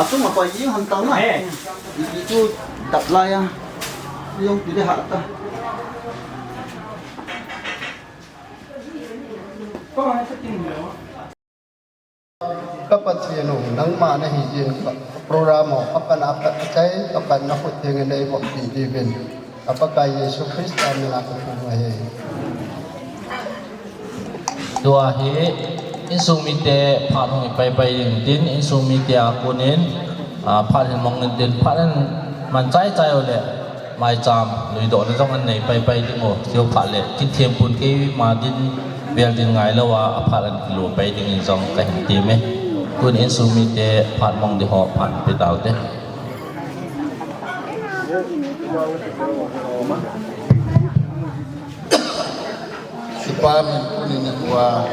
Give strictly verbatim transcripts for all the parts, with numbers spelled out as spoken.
Asung apa ye han tau na. Itu dap la ya. Yung pili ha ta. Ka Pathen u, nangma nahi jin ka program u, ka pan a pat ka chai, ka pan na khut theng in nei bol pi diuvin. Ka Pakai Jesu Christa min a ka thum ahi. Tua hi insung mite phat hung i pai pai ding tin, insung mite a kunin, ah, phat hin mong in tin, phat hin man chai chai u le. Maicham, luidohna jong an nei paipai ding u, tiu phat le, kithempun keima din, vel din ngailou a, aphat an kilu pai ding in jong kahin temme. Tun insung mite, phat mong ding ho, phat pe taute. Sipa min tuni nikho a,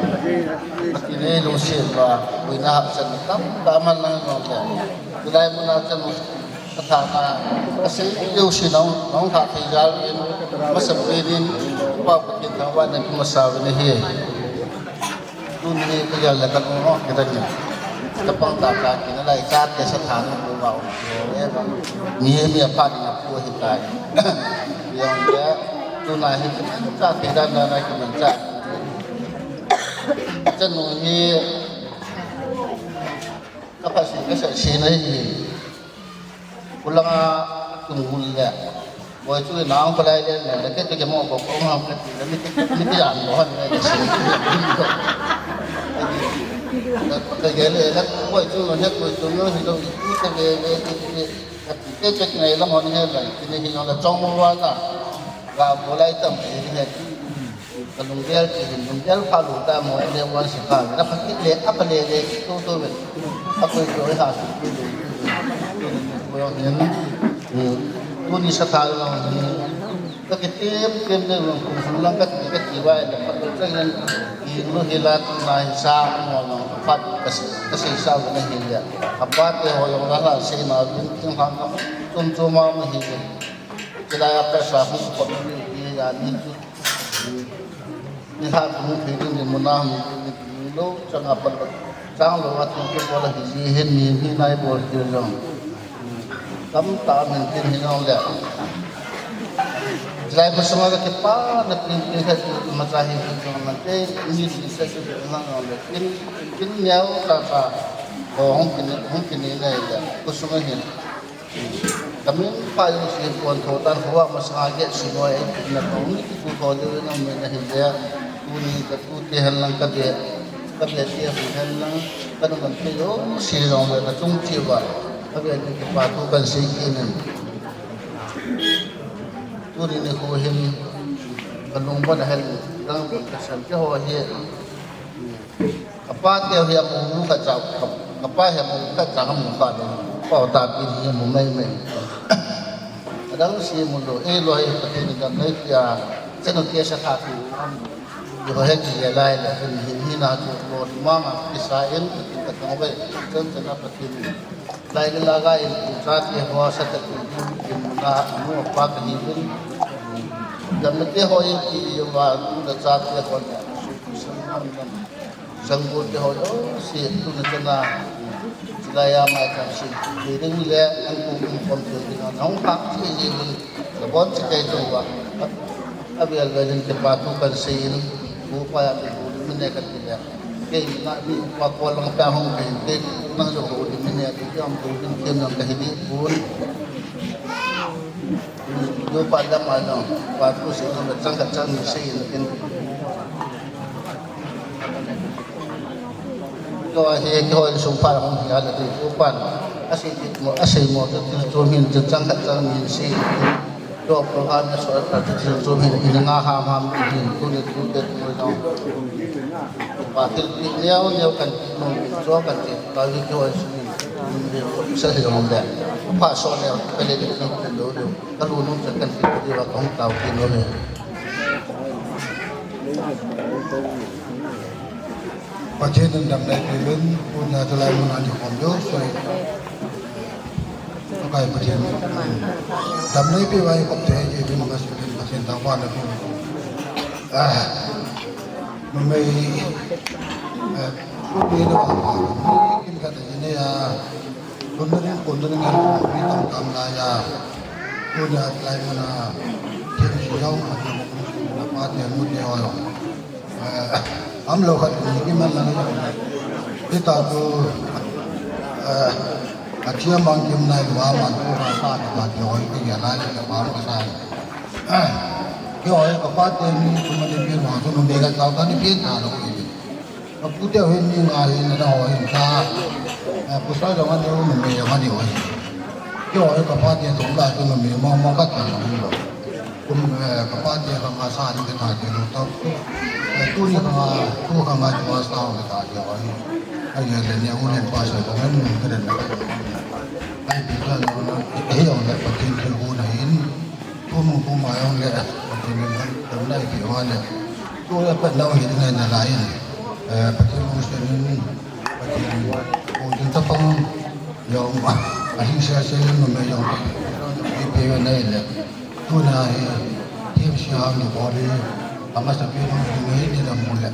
akinei lungset uva, boina hahsatna tamtah aman nang jong le. Tulai mun a chan u, Ka thana, ka sei jouse nahung, nahung lhah thei jal in, masapen in, Upa Pathen thangvahna pumasa uvin ahi. Tuni hi ka gel le ka lung o, ka dang in. Ka pang tah tah kin, alai chate sathana pu va um. Mi hi mi apha ding a pu ahi tai. Jong le, tuna hi ka manchah thei dan dan a ka manchah. Chanu hi, Ka phatseh, ka sehseh na hi. Khulanga tung hul le. Boi chu nang ko lai le le, le ke ke mo ko ko ma ka ti le, mi ti, mi ti an mo han le ke se. Ka ke le le, boi chu ne ko chu no hi lo, mi ke le le ke ke. Ka ti ke ke ngai la mo ne le, ti ne hi no la chong mo wa la. Ga bo lai tam ti ne. Ka lunggel ti hin, lunggel pha lou ta mo, le wan si pha, na pha kit le, a pha le le, to to ve. A koi koi ha, to to ve. Ko yo hin, hmm, tuni sa tha lo hin. Ka ke tem tem le, kum sung lang ka ti, ka ti wa, le pha to chang hin, i lo hi la, tu na hi sa, mo lo, pha, ka si, ka si sa, na hi le. A pa te ho yong la, la, si na, bin, tin, ha, ka, tum, tum, ma, ma, hi le. Chilai a pesa hung khom ni, ni a ni chu. Ni ha hung thei ding ni mun a hung ni, ni lo chang a pan chang lo a thung ke bol a hi ji hin ni, ni nai bol ti jong. Tam ta min tin hi nong le. Chilai pa sung a ka kipa na pin pin kha ma cha hi jong na te ni ni sa chu na nong le. Pin, pin neo ta ta. Hung pin, hung pin ni le. Ku sung a hin. Ka min pha jouse pon tho tan, khovah masanga gate sung a ei tina kong ni kitu tho deuh in a um in ahi le, tuni ka tute hen lang ka be, ka be te hu hen lang, ka nungah te jouse jong le ka chung cheh uva, ka be ni kipa thu kan sei kit in. Tuni nikho hin ka lung bon a hen, dang bon ka san keiho hi. Ka pa te hi a mu mu khat cha, ka, ka pa hi a mu khat cha ka mu kha le. Pa ta pi hi a mu mai mai. Adang si mu lo, e lo hi Pathen in dam nei tia, chen u tia sa kha tu. Yo he ki ya lai le, hi, hi na tu lo, ma ma ki sa in, ka tong ve, chen chen a Pathen in. Lai le la ga in, cha te ho sa ta tu, ki mu na, mu pa ka hi in. Dam te ho in ki yo va, tu da cha te ho na, su, su, su, Sangkul te ho jouse, tuna chana, chilai a mai kan sin, te ding le, an kum kum kom te ding a, nahung phak chi ji mun, ka bon chi kei tung uva. A vel vel in kipa thu kan sei in, bu pa ya te bu min ne kan ti le. Kei na ni pa ko lang pa hung kei, kei nang jo ho di min ne, kei am bu din kei nang ka hi di bun. Yo pa lam a nang, pa thu sei nang chang ka chang ni sei in. Tua hi, kihoi sung pha hung hi a le ti, tu pan. A sei ti mo, a sei mo, tu, tu, tu min, tu chang khat chang min si. Tu program na so ta, tu, tu, tu min, in nga ham ham min, tu ni tu te tu no. Pa til pi neo, neo kan ti mo, min so kan ti, pa hi kihoi sung min. Min de, sa hi hung de. Pa so neo, ka le ni tu lo lo. Ka lu nung sa kan ti, ti wa kong tau ti lo le. Pathen in dam nei peh uvin, tuna chulai mun a ni khom jouse. Pathen, damna eipeh uva eikop thei jeh in Pathen, Pathen thangvahna peh. Ah, numei, eh, numei lo, mi kin khat a jin a, numei kin, numei kin, mi tam tam lai a, tunia lai muna, themkhat jong, na pate, nute ho jong. Eh, umlou khat ni kiman lang. Hitia chu, eh, athi amang kim nai lou aman tu ka sa ka ti hoi ki ya lai ka pa ka sa. Eh, kihoi ka pate ni tu ma ni pin ma tu numei ka sa ta ni pin ta lou ki. Ka pute hoi ni nga hi na hoi ta. Eh, pu sa jong ani numei jong ani hoi. Kihoi ka pate tu la tu numei ma ma ka ta lou. Kum, eh, ka pate khang a sa ding ka ta ding lou tau. Eh, tuni khang a, tu khang a, tu a sa ding ka ta ding lou. Ai, ai, le nia u len pa sa ko ngan mun ka den na. Ai, pi ka lo na, eh, jong le Pathen thil u na hin. Tu mu tu ma jong le, Pathen in han, tam lai pi wa le. Tu le pa nau hin ngai na lai in. Eh, Pathen u sen in, Pathen u din ta pang jong, a hin sia sia le nu me jong. Pi pi wa nai le. Tuna hi, themkhat jong ni bol hi, amasapen jong ni ngai ni dam mun le.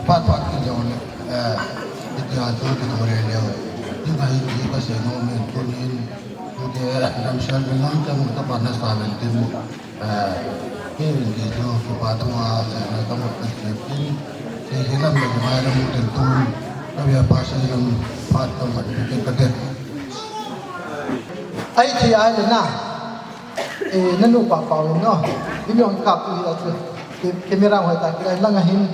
Aphat phat ki jong le, eh, itia chu kitoh le leu. Tua hi ti kasei nom in tunin, tute damsel ve ngai chang u ta pa na sa ven tin. Eh, kei ven ti chu kipa thu a seina kamu kasei tin. Sei hi lam le mai lam tin tun. Ka ve pa sei lam phat kamu tin ka te. Ai thi ai le na. Eh, nanu pa pa no. Imi ong kap tu hi a chu. Ke-, camera hoi ta ki lang a hin.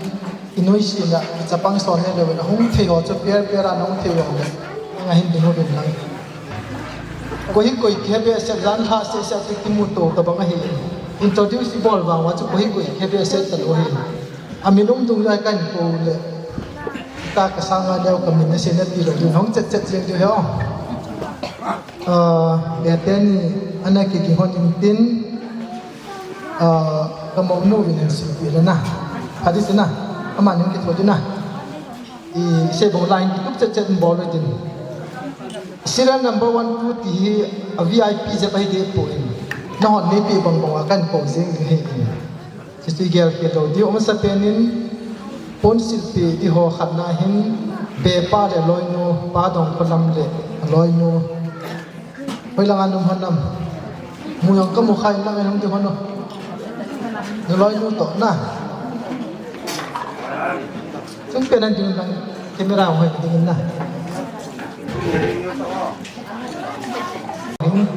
I noise na, i chapang son ne le na hung thei ho chu pier pier a na hung thei ho le. Lang a hin ding ho ding lang. Koi hi koi ke be se jan ha se se tu ki mu to ka bang a hi. Introduce i bol vang wa chu koi hi koi ke be se ta lo hi. A mi lung dung ya kan ko le. Ta ka sanga le ka min na se na ti lo ding hong chet chet jeng ding ho. Ah, Bethany, ana kiki hon in tin, ah, ka monu vin in sui pi le na. Hadis na, ama ning ki thodi na. I se bong line ki tup chet chet bol le din. Serial number one, two ti hi a V I P je pai de po in. Na hon nei pi bong bong a kan ko jing ding he in. Chuti gel kit lou diu, amasapen in, ponsil pi di ho khat na hin, be pa le loinu, pa dong pa lam le loinu. Hoi lang a num hon nam. Mu jong ka mu khai lang a num di hon no. Nu loinu to na. Chung pen an ding lang, camera hoi ding na.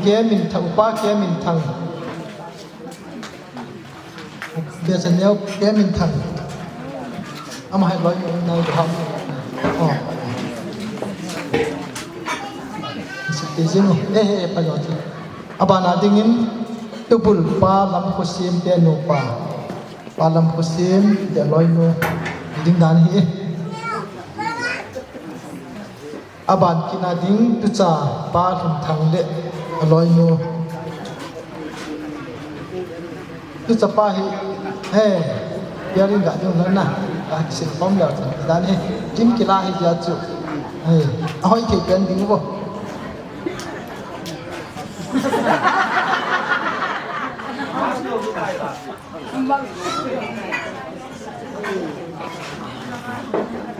Ke min thang, pa ke min thang. Bia chan neo ke min thang. Ama hai loi nai do ham. Oh. Sik te jing. Eh, eh, pa lo ti. Abana dingin tubul pa lam ko sim te nu pa. Pa lam ko sim te loinu. Ding dan hi. Aban kit na ding tucha pa Lhunthang le aloinu. Tucha pa hi, he, pairing ga ding na, ka kisil khom leu chan dan hi, kin kila hi jeh chu. He, ahoi thei pen ding bo.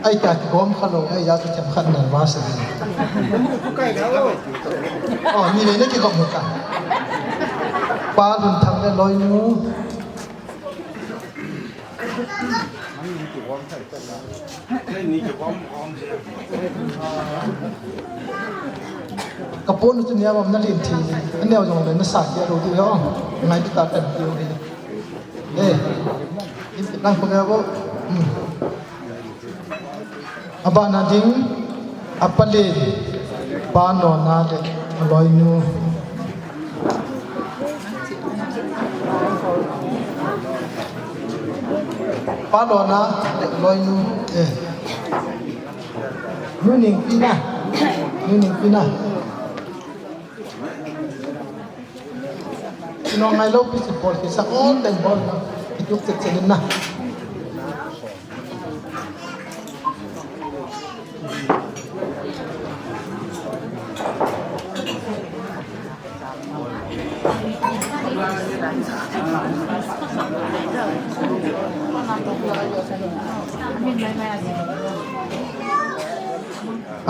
Ai, ka kikhom kha lou, ai, ya ka them khat na va sa. Oh, ni le na kikhom ta. Pa Lhunthang le loinu. Ka pon chu nia bam na lin thi. Aneo jong le na sa kia lo ti ho. Ngai ta kan ti ho. Eh, in lang ko ga bo. Hmm. Abana ding, apa le, pa Nona le, aloinu. Pa Nona le, aloinu. Eh. Nu Ningpi na. Nu Ningpi na. Ino ngai lo pi si bol ki sa on den bol na. Ki tuk chet chet na.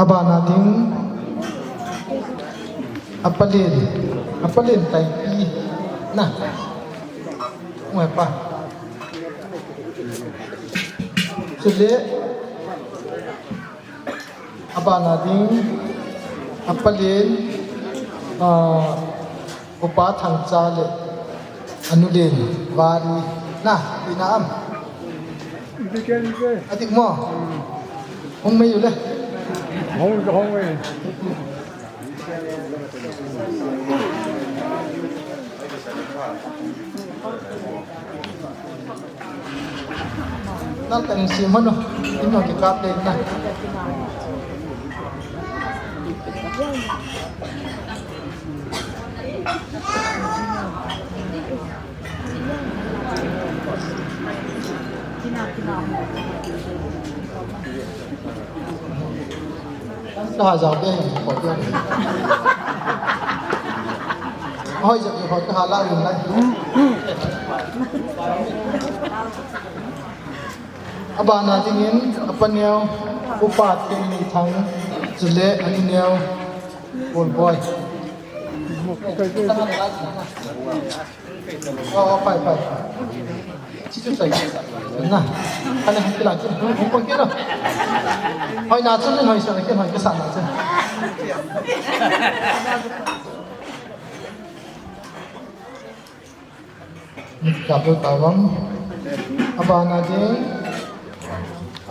Abana ding, apalen, apalen taipi na. Ngai pa. Chule, abana ding, apalen, ah, Upa Thangcha le anu Lenvali na, ina am. Adik mo. Hung mai u le. Hung, hung mai. Nal kan si mano, ino ki kap le na. Ka ha jao ke, ko ke. Hoi jao ke, hoi ka ha la rin lai. Abana dingin, apa neo, Upa Thengni Thang, chule anu neo, Paul Boy. Oh, pai, pai. Chichu sai. Na. Ane, kila, kila. Hung, hung, kila. Hoi na, chun, hoi sa, kila, hoi, kisa na, chun. Ni kapu tawang. Abana ding.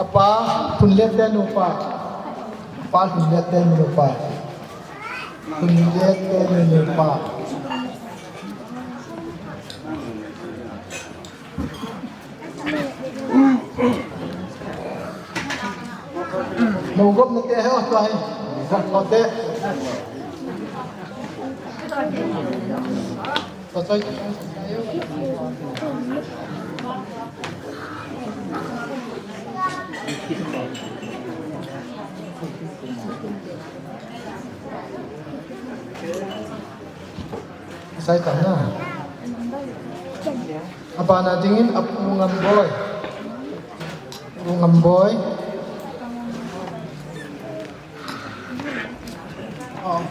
Apa, Thunlet te nupa. Apa, Thunlet te nupa. Thunlet te nupa. Mo gop na te he, o, tua he. Gop na te. Tua choi. Sai tam na. Abana dingin Apu Ngamboi. Apu Ngamboi. Oh.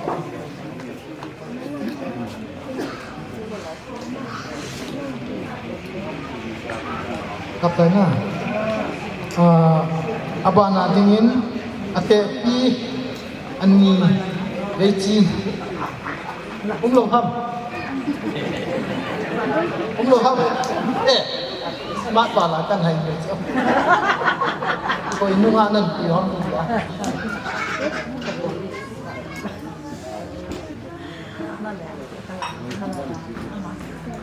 Kapta na. Ah, abana dingin, atepi, ani, leichi. Umlou ham. Umlou ham. Eh, mat bala kan hai ni. Koi nunga nan pi hom.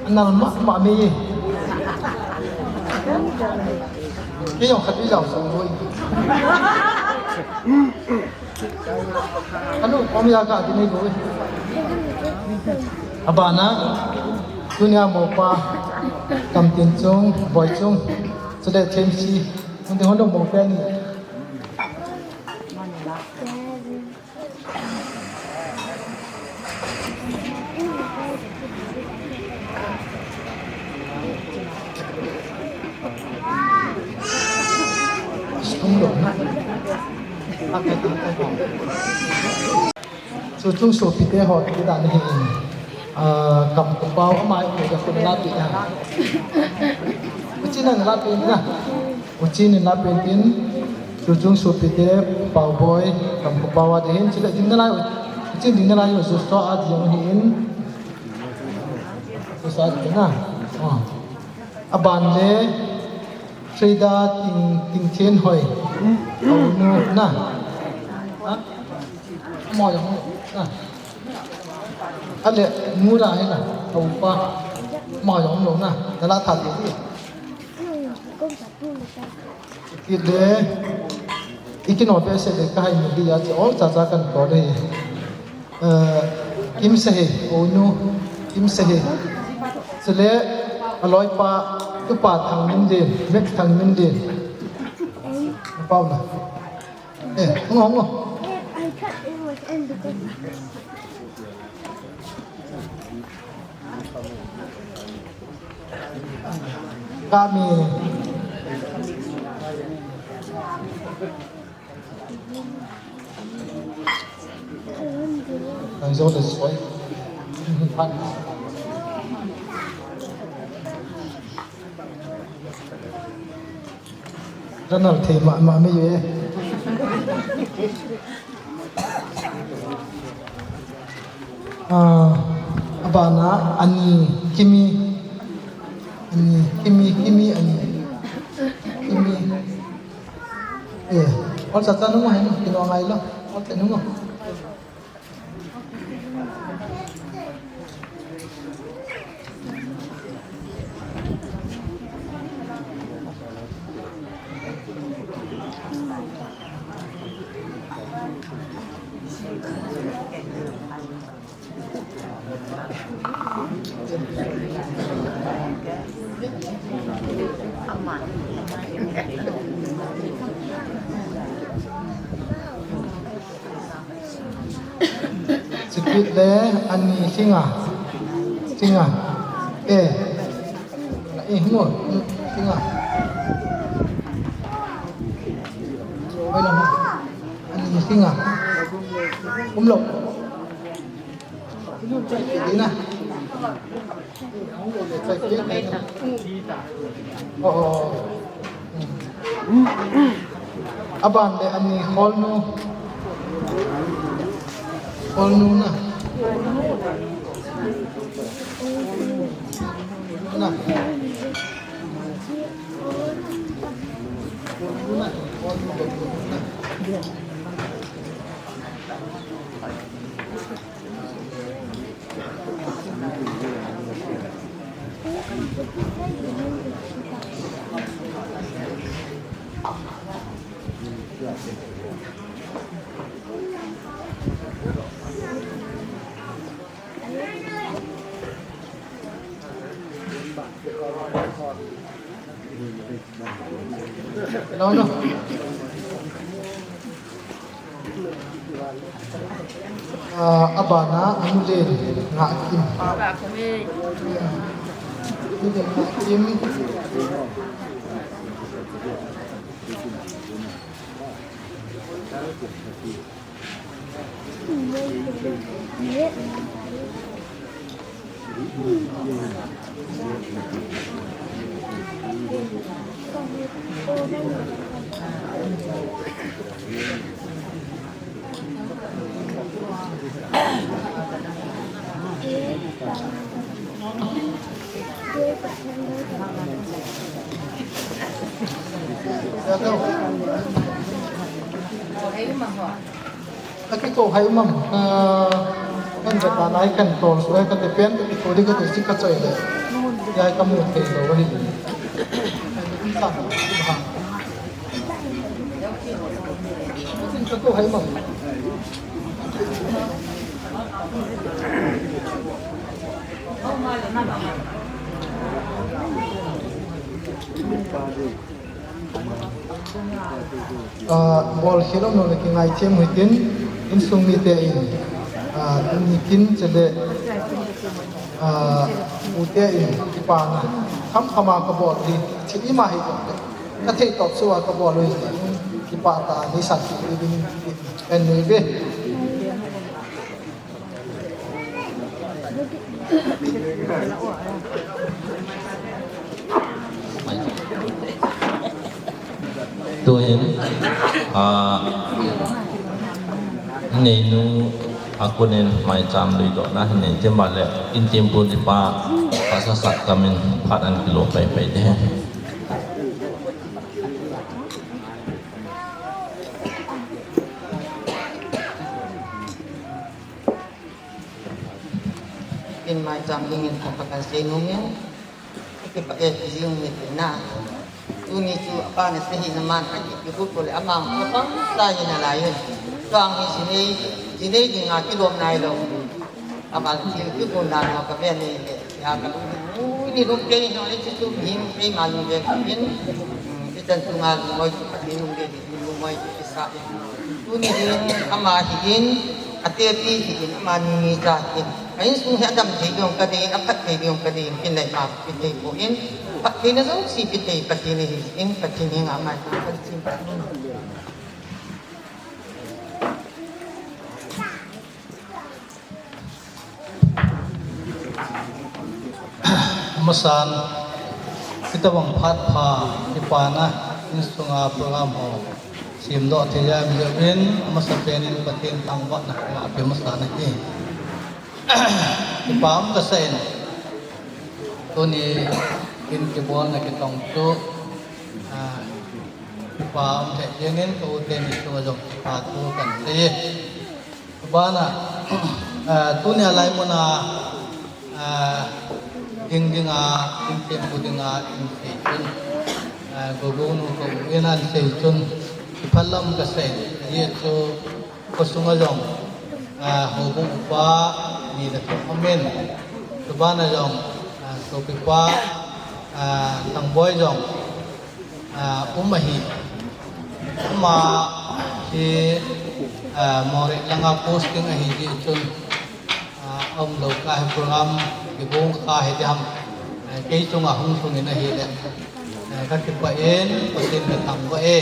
Anal ma, ma mi. Kei jong khat i jao sung boi. Anu, om ya ka, ti nei boi. Abana, tunia mopa, Kamtinchung, Boichung, chule Themsi, hung ding hon dong mopa ni. Chuchung sopite ho, ti dan hi. Ah, Kamkhopao amai ka khun la ti ha. Kuchi na la ti na. Uchin in la pen tin, chuchung sopite, Paoboi, Kamkhopao a ding hin, chule ding nalai, uchin ding nalai, Joshua a ding hin. Joshua a ding na. Oh. Aban le, Frida Ting, Tingthenhoi. Aunu na. Ha? Mo jong na. Ale, mula hi na. Aupa. Mo jong lo na. Nala tha ti. Kile, ikino pe se le ka hai mu dia che ol cha cha kan ko le. Eh, Kimsehe, Aunu, Kimsehe. Chule, aloipa, tupa Thangminlen, Max Thangminlen. Pau na. Eh, ngo, ngo. I thought it was end because. Kami. Ang zo de soi. Phan. Ranal thei mama mai e. Ah, abana ani kimi. Ani kimi, kimi ani. Kimi. Eh, ol sa sa nungo hai no, kino ngai lo. Ol sa nungo. Chipit le ani singa. Singa. Eh. Eh, mo. Singa. Oi, lang. Ani singa. Umlo. Ina. Oh. Aban le ani kholnu. Kholnu na. Na. Kholnu na. Kholnu na. No, no. Ah, abana, anu le, nga kim. Anu le, nga kim. Aki ko hai umam, ah, kan vet na nai kan tol su, eh, ka te pen, ki ko di ka te si ka choi le. Ya ka mu thei lo hi. Sa, ha. Sin ka ko hai umam. Ah, bol khel um lou le kingaichem u hitin, insung mite in, ah, tuni kin chule, ah, ute in kipana khamkhama kabol hi, thil ima hi, ka thei tawp suh a kabol u hi, kipah tah a neisan thei ding in, en nei ve. Tuhin, ah, neinu a kunin maicham luidohna hin nei tima le, in timpu dipa, pasal sat kamin phat an kilo pai pai te. Kin maicham dingin thapha kan sei nom in, kipah e ti jing ni tina. Tuni chu apa na se hi na man a ki, ki hu ko le ama ko pang sa hi na lai in. Tuang hi sinei, sinei ding a kilom nai lo. Ama thil ki hu na no ka ve nei le. Ya ka lu ni lu ke ni no le chu chu mi ke ma lu ve ka in. Ki tan tu nga lu mo chu ka ni lu ve ni lu mo chu ki sa. Tuni hin ama hi in, ate pi hi in, ama ni ni ta hi in. Ka insung hi adam thei ding ka dei, aphat thei ding ka dei, kin lai ma pi thei poi, phat theina jouse pi thei Pathen ahi in, Pathen henga mai ka sim. Amasan, hitabang phat pha, kipana, insunga program ho semdoh thei jeh in, amasapen in Pathen thangvahna ka pe masan ahi. Kipa um kasa in, tuni in kibolna kitong chu, ah, kipa um thei jeng in, ka u teni chunga jong kipa thu kan sei. Bana, ah, tunia lai muna, ah, ding dinga, in tempu dinga, in sei chun, ah, gogo nu ka u in an sei chun, kiphalam ka sei, ye chu, khosunga jong, ah, houbung upa, ni da thum amen, tubana jong, ah, sopipa, ah, Tangboi jong, ah, um ahi. Ama hi, ah, Moreh langa posting ahi jeh chun, ah, um lou ka hi program kibol kha hi diham. Ah, kei chunga hung lhung in ahile, ah, ka kipah in, Pathen ka thangvah e.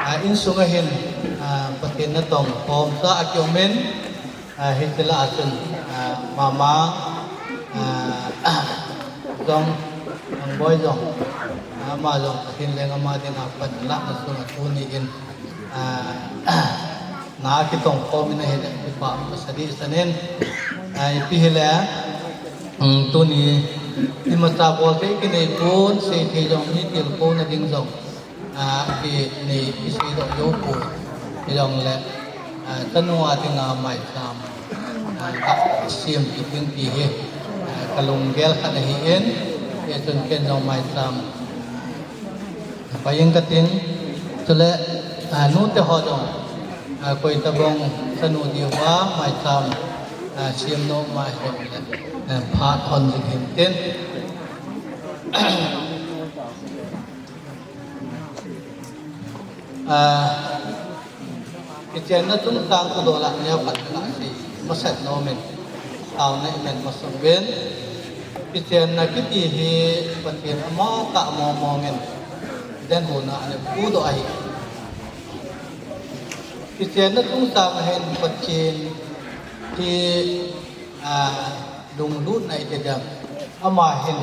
Ah, insunga hin, ah, Pathen natong khomsa a kium in, ah, hiche lah a chun, ah, mama, ah, jong, Tangboi jong, ah, ama jong Pathen lenggam a dinga panlah na sunga tuni in, ah, na kitong khom in ahile, kipa um kasa dehset in, ah, ipi hile, um, tuni, imacha bol thei kinei pon, sei thei jong, mi tilkhouna ding jong, ah, kinei, kisei doh jou pon, hijongle, ah, chanu a dinga maicham, ah, ka sem kit ding ti hi, ah, ka lunggel khat ahi in, hichun ken jong maicham, ah, pai ing katin, chule, ah, nute ho jong, ah, koi tabang chanu diuva maicham, ah, sem nom ma hijongle, ah, phat hon jing hintin. Ah, kichenna chungchang kadoh lah neo khat kasei masat nom in, taona imen masat uvin, kichenna kiti hi Pathen amatah mong mong in, den hona ana pudoh ahi. Kichenna chungchang a hin Pathen hi, ah, lunglutna iti dem. Ama hin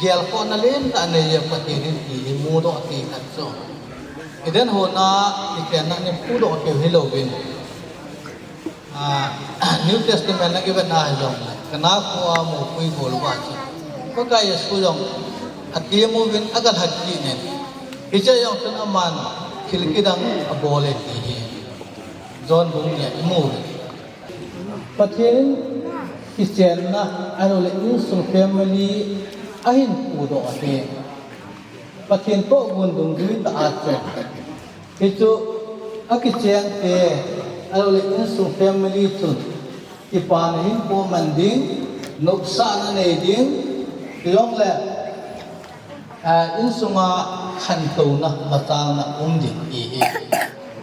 gelkhohna lentah anei e Pathen in ti hi mudoh ti khat chu. Eden hona kichenna ni pudoh keu hilouvin, ah, New Testament na kivetna hijongle, Kana kho a mopui bol uva chu Pakai Jesu jong atem uvin agalhat kit in. Hiche jong chun aman thil kidang abol e ti hi John bung ni a imu uve. Pathen in kichenna, ahilouleh insung family ahin pudoh ahi. Pathen tohgon dungjui tah a chu, hichu akichengte, ahilouleh insung family chun kipana hin poman ding, nopsahna nei ding, hijongle, ah, insunga khantouna, machalna um ding ti hi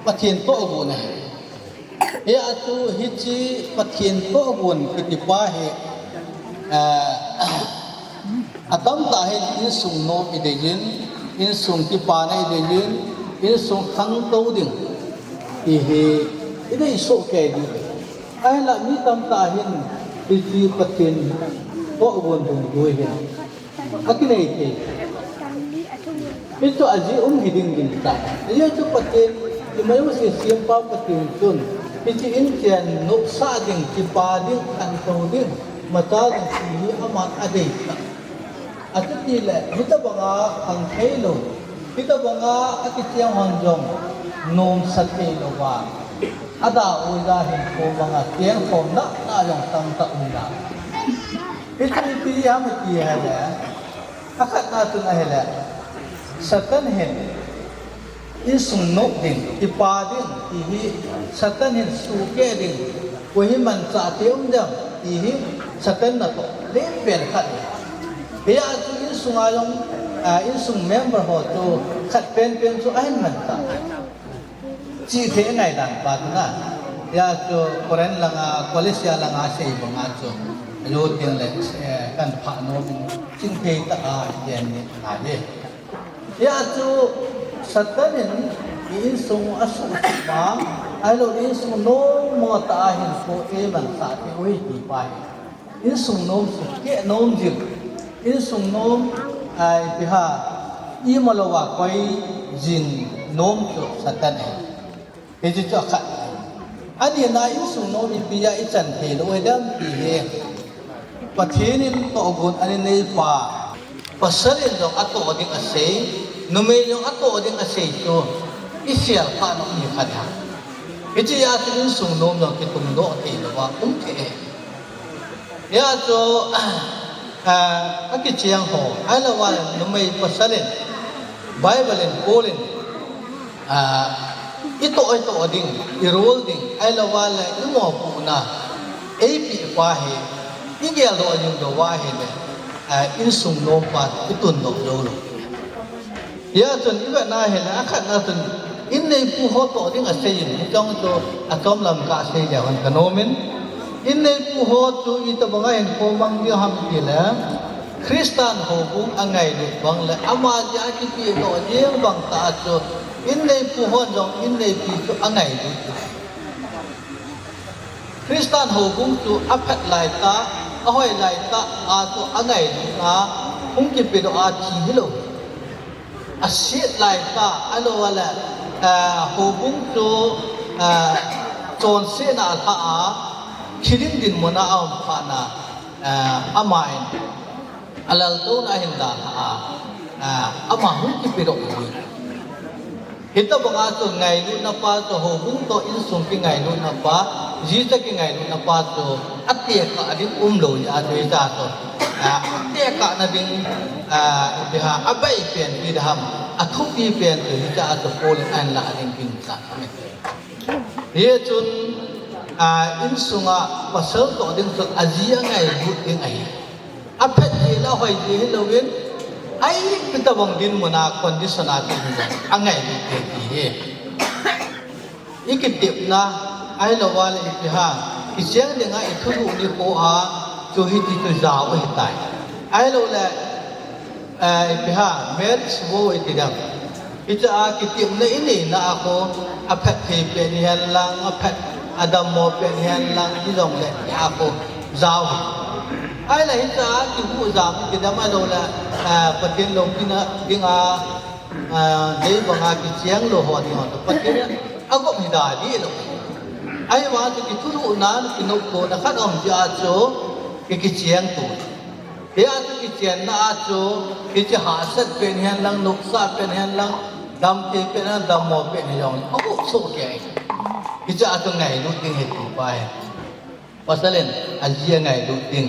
Pathen tohgon ahi. Hia chu hiche Pathen tohgon kiti pa hi, ah, atamtah hin insung nom ideiyin, insung kipana ideiyin, insung khangtou ding ti hi idei soh kei ding. Ahinla mi tamtah hin hiche Pathen tohgon dungjui hin akinei thei. Hichu ajeh um hiding ding tah. Ajeh chu Pathen imajouse sempa Pathen chun hiche inchen nopsah ding, kipa ding, khantou ding, machal ding ti hi aman adei tah. Achutile hitabanga khangthei lou, hitabanga akicheng hon jong nomsa thei louva, ada uija hinkho banga chengkhomna jong tamtah um nalai. Hichu ipi ham iti hile, akhatna chun ahile, Satan hin insung nop ding, kipa ding ti hi Satan hin sukeh ding, koi hi manchah te um dem ti hi Satan natoh lenpen khat ahi. Hia chu insunga jong, ah, insung member ho chu khat penpen chu ahin manchah. Chihthei ngaidan pa chu na. Hia chu Corinth langa, Colossia langa sei banga chu, ajo teng le, eh, kan phah nom in, chingthei tah a i gen ni ngai e. Hia chu Satan in i insung a suhsuh a, ahilou insung nommo tah a hin suh e man sa ti ui ti pa hi. Insung nom suh keh nom jing, insung nom, ai, ipi ham, imalou a koi jing nom chu Satan e. Hichu chu akhat. Anina insung nom ipi a i chan thei lou hidem ti hi. Pathen in tohgon ana nei pa, pasal in jong atoh ding asei, numei jong atoh ding asei chu i sel kha nom hi khat a. Hichea chu insung nom jong kitung doh thei lou a um thei e. Hia chu, ah, akicheng ho, ahilou a le numei pasal in, Bible in, Paul in, ah, i toh, i toh ding, i rule ding, ahilou a le i mopohna, eipeh pa hi, i geldoh jing lou a hile, ah, insung nom pa, i tun doh jou lou. Hia chun i vetna hile, akhatna chun, inneipu ho toh ding asei in, hicheng chu achom lam kasei leu hen ka nom in. Inneipu ho chu itobang a hinkho mang ding ham ti le, Christian houbung angailut bang le, ama jeh a kipedoh jeng bang tah a chu, inneipu hon jong inneipi chu angailut. Christian houbung chu aphat lai tah, ahoi lai tah a chu angailutna, hung kipedoh a thi hilou. Aset lai tah, ahilou a le, eh, houbung chu, eh, chonsetna alhah a, thi ding dinmun a aum phat na, eh, ama in, alaltouna ahin dalha a, eh, ama hung kipedoh jeng. Hitobang a chu ngailutna pa chu houbung toh insung kingailutna pa, jicha kingailutna pa chu atekah ding umlou jeh a chu hiche chu, ah, atekahna ding, ah, ipi ham, abai pen ti ding ham, athupi pen chu hiche chu Paul in ahin lah ding ginchat ahi. Hichun, ah, insunga pasal toh ding chun aji angailut ding ahi. Aphat ji le ahoi ji hilouvin, ipi tobang dinmun a condition a ding hi angailut ding ti hi. I kitepna, ahilou a le ipi ham, kicheng dinga i thulhuh nikho a, chu hiti chu jao ahitai. Ahilou le, eh, ipi ham, marriage vow iti ding. Hiche a kitepna i neina a khu, aphat thei pen hihen lang, aphat adammo pen hihen lang, hijongle, a khu, jao hi. Ahile hiche a kihuhjam iti ding ahilou le, eh, Pathen loupina dinga, ah, dei banga kicheng lou ho ding ho, Pathen in agop hi da dih lou. Ahivang chu kithulhuhna, kinoptona khat aum jeh a chu, ki, kicheng tu. Hia chu kichenna a chu, hiche hahsat pen hihen lang, nopsah pen hihen lang, damthei pen hihen lang, dammo pen hihen lang, agop soh kei. Hiche a chu ngailut ding ahi ti pa hi. Pasal in aji angailut ding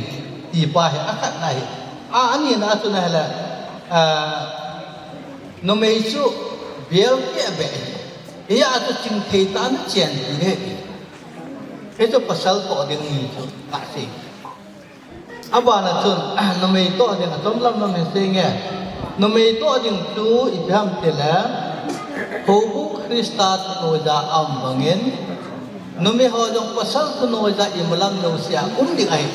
ti pa hi akhatna ahi. A, anina chu ahile, ah, numei chu bel keh beh ahi. Hia chu chingthei tah a nachen ding ahi. Hichu pasal toh ding hi chu kasei. Abana chun, numei toh ding achom lam lam hin seinge. Numei toh ding chu ipi ham tile, houbung Christa thunoiya aum bangin, numei ho jong pasal thunoiya imalam jousea um ding ahi.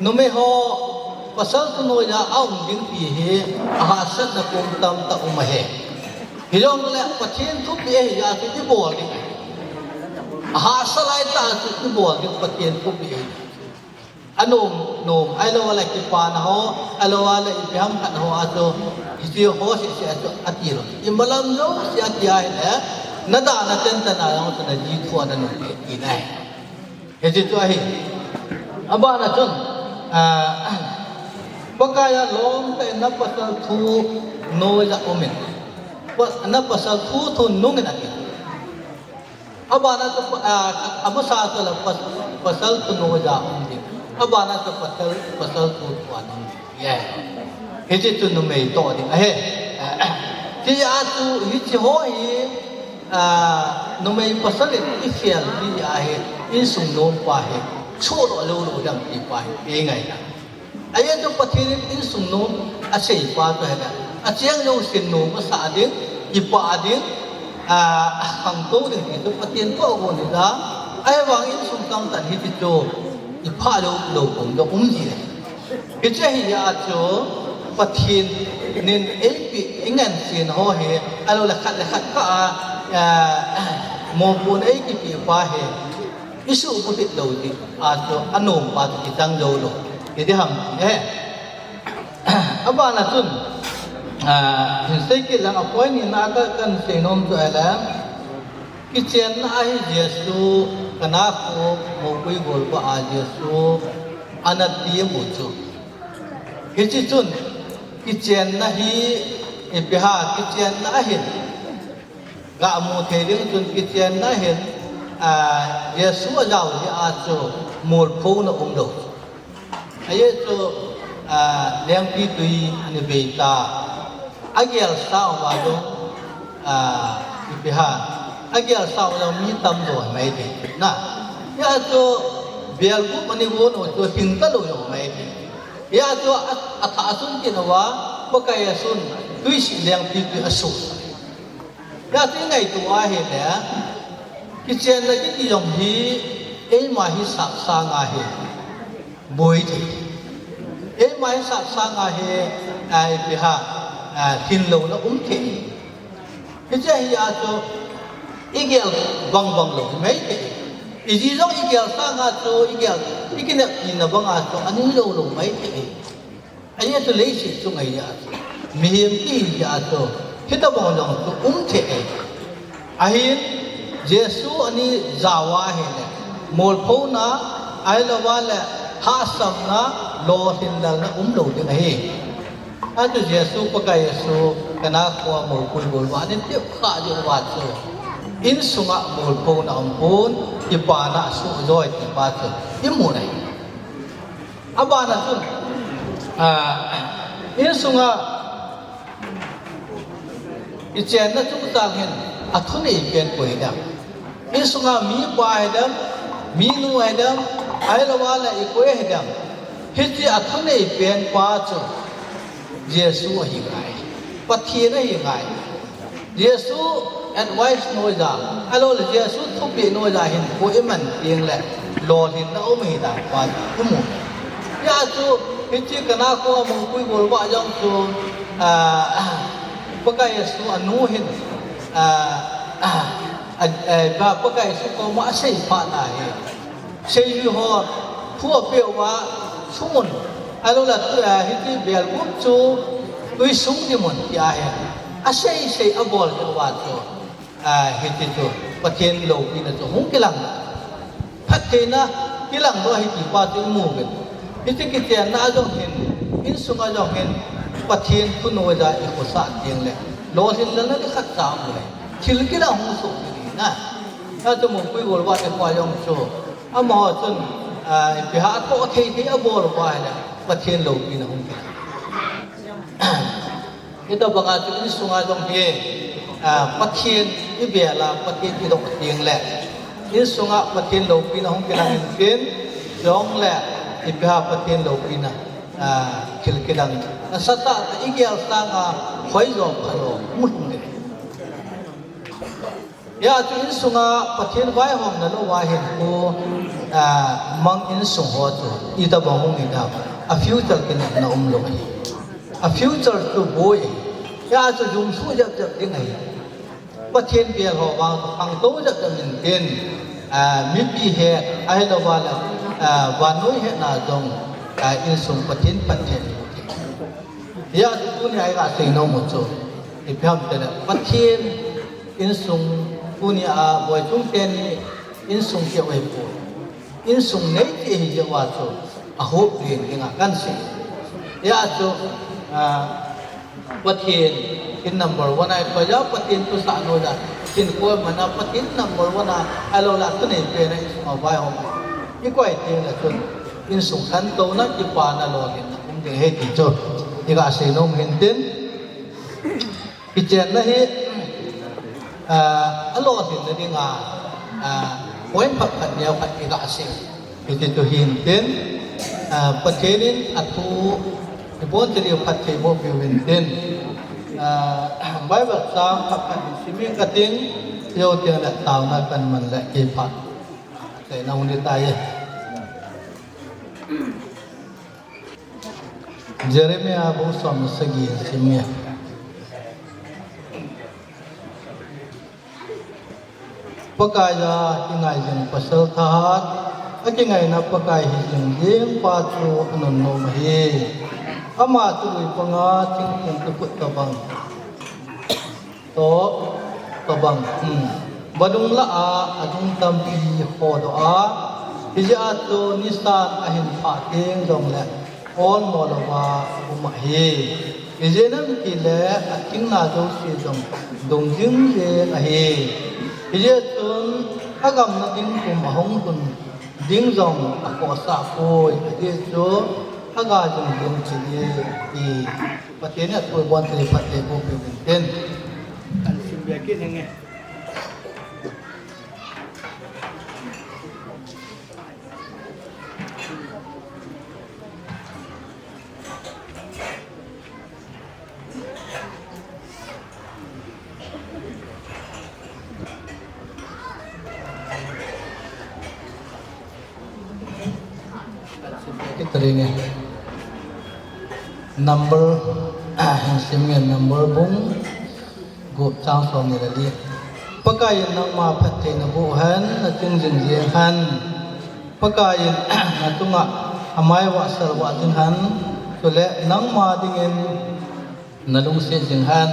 Numei ho pasal thunoiya aum ding ti hi ahahsatna kom tamtah um ahi. Hijongle Pathen thupeh ahi jeh a chu ibol ding ahi. Ahahsa laitah a chu ibol ding Pathen thupeh ahi. Anom nom, ahilou le kipana ho, ahilou le ipi ham khat ho a chu, hiche ho seh seh a chu atilou. Imalam jousea ati ahile, nadahna tentena jong chu naji thu a nanung ding tina ahi. Hiche chu ahi. Abana chun, ah, Pakaiya lomtah in napasal thunoiya umin. Pa, napasal thu thunung in ati. Abana chu, ah, amasa chu la pas-, pasal thunoiya um ding. Abana chu pasal, pasal thuthuan um ding. Yeah. Hiche chu numei toh ding ahi. Hiche a chu, hiche ho hi, ah, numei pasal in i felpi ahi, insung nom pa hi, chohdoh lou lou ding ti pa hi, eingaina. Ajeh chu Pathen in insung nom asei pa chu ahile, acheng jousen nom asah ding, kipah ding, A, a khangtou ding hi chu Pathen toh gon hi la, ahivangin insung tamtah in hiti chu i pha lou lou kum dong um ji le. Hiche hi a chu Pathen in eipeh i ngen chen ho hi, ahilou le khat le khat kah a, a, mopohna eikipeh pa hi, i suhbulhit lou ding a chu a nom pa chu kichang jou lou. Hiti ham e. Abana chun, a, hin sei kit lang a point nina ka, kan sei nom chu ahile, kichenna ahi Jesu, Kana kho moupui golvah a Jesu ana ti mu chu. Hiche chun, kichenna hi, ipi ham, kichenna ahin. Ga mu thei ding chun kichenna hin, a, Jesu a jao jeh a chu molphouna um lou. Ajeh chu, a, lengpitwi ana bei ta. Agel sang uva jong, a, ipi ham. Agel sang uva jong mi tam jo mai thei. Na. Hijeh a chu belgup ana gon u chu hing talou jo mai thei. Hijeh a chu a, athah a sun kit uva, Pakai a sun, twisih lengpitwi a sun. Hijeh a chu i ngaito ahile, kichenna kiti jong hi, eima hisap sanga hi boi thei. Eima hisap sanga hi, a, ipi ham, a, lhinlouna um thei. Hiche hi a chu, i gel bang bang lou mai thei. I ji jong i gel sanga chu, i gel, i kineppi na banga chu, ani lou lou mai thei. Ajeh chu leiset chunga hi a chu, mihem ti hi a chu, hitobang jong chu um thei e. Ahin, Jesu ana jao ahile, molphouna, ahilouva le, hahsatna, lolhin lalna um lou ding ahi. Achu Jesu, Pakai Jesu, Kana kho moupui golvah a ana ti kha jeh uva chu, insunga molphouna um pon, kipana asuh joi ti pa chu, i mu nai. Abana chun, a, insunga i chenna chungchang hin a thunei pen koi dem. Insunga mipa hi dem, minu hi dem, ahilouva le i koi hi dem. Hiche a thunei pen pa chu Jesu ahi ngai. Pathen ahi ngai. Jesu advice noiya, ahilou le Jesu thupeh noiya hin koi iman teng le, lolhinna um ahi dan pa i mu. Hijeh a chu, hiche Kana kho moupui golvah jong chu, a, Pakai Jesu anu hin, a, a, a, a, Pakai Jesu koma asei phat na hi. Seijui ho thu apeh uva, sung un, ahilou le, tu, a, hiti belgup chu tui sung dim un ti ahi. Asei sei abol jeh uva chu, a, hiti chu Pathen loupina chu hung kilang. Phattheina kilang doh ahi ti pa chu i mu uvin. Hiti kichenna a jong hin, insunga jong hin, Pathen thu noiya i khosah teng le, lolhin lalna khat cha um le, thil kilang hung soh ding ahi na. Achu moupui golvah te pa jong chu, amaho chun, a, ipi ham atoh thei thei abol uva ahile, Pathen loupina hung kilang. Hitobanga chu insunga jong hi, a, Pathen i bel a, Pathen i doh teng le, insunga Pathen loupina hung kilang intin, jong le, ipi ham Pathen loupina, a, thil kilang. Nasatah tah i gel sanga, hoi jo pha jo, mu hung ding. Hijeh a chu insunga Pathen vaihomna louva hin kho, a, mang insung ho chu itobang hung hi dem. A future kinepna um lou ahi. A future chu boi ahi. Hijeh a chu jumsuh jep jep ding ahi. Pathen bel ho vang chu khangtou jep jep intin, a, mipi het, ahilouva le, a, vannoi hetna jong, a, insung Pathen phatthei. Hijeh a chu tunia i gasei nom u chu, ipi ham itile, Pathen insung, tunia boichung teni insung keu ahipoi. Insung nei ti ahi jeh uva chu, ahop len dinga kan sei. Hijeh a chu, a, Pathen in number one a i koi a, Pathen thusah noiya, tin koi mana Pathen number one a, ahilou le thunei pen a insunga vaihom i koi teng le chun, insung khantouna, kipana, lolhinna um ding ahi ti chu i gasei nom u hintin. Kichenna hi, a, alolhinna dinga, a, point phat phat neo khat i gasei. Hiti chu hintin, a, Pathen in athu i bonchauva phattheiboh peh u hintin. Bible chang khat khat sim inge kating, jou teng le taona kaman le kipah. Seina hung ding tai. Jeremiah bung som le sagi sim inge. Pakaiya kingai jing pasal thahat, akingaina Pakai hijing jing pa chu anunnom ahi. Ama chu lui panga thingphung kiphut tobang, to, tobang, hmm, vadung lah a adung tampi hodoh a, hijeh a chu nisan ahin phah teng jongle olmo louva um ahi. Ijeh inem itile athingna jouse jong dung jingjing ahi. Hijeh chun agamna ding kum ahung lhun ding jong akhohsah poi, ajeh chu aga jing ding ahi, ti Pathen in athu abonchauva phatthei boh peh uvin tin. Kan sim be kit inge. Number, ah, sim inge, Number bung gup chang som ni le li. Pakai in nangma phatthei naboh hen, nachung jing jeng hen. Pakai in nachunga amai vahsel vah jing hen, chule nangma dingin nalungset jing hen.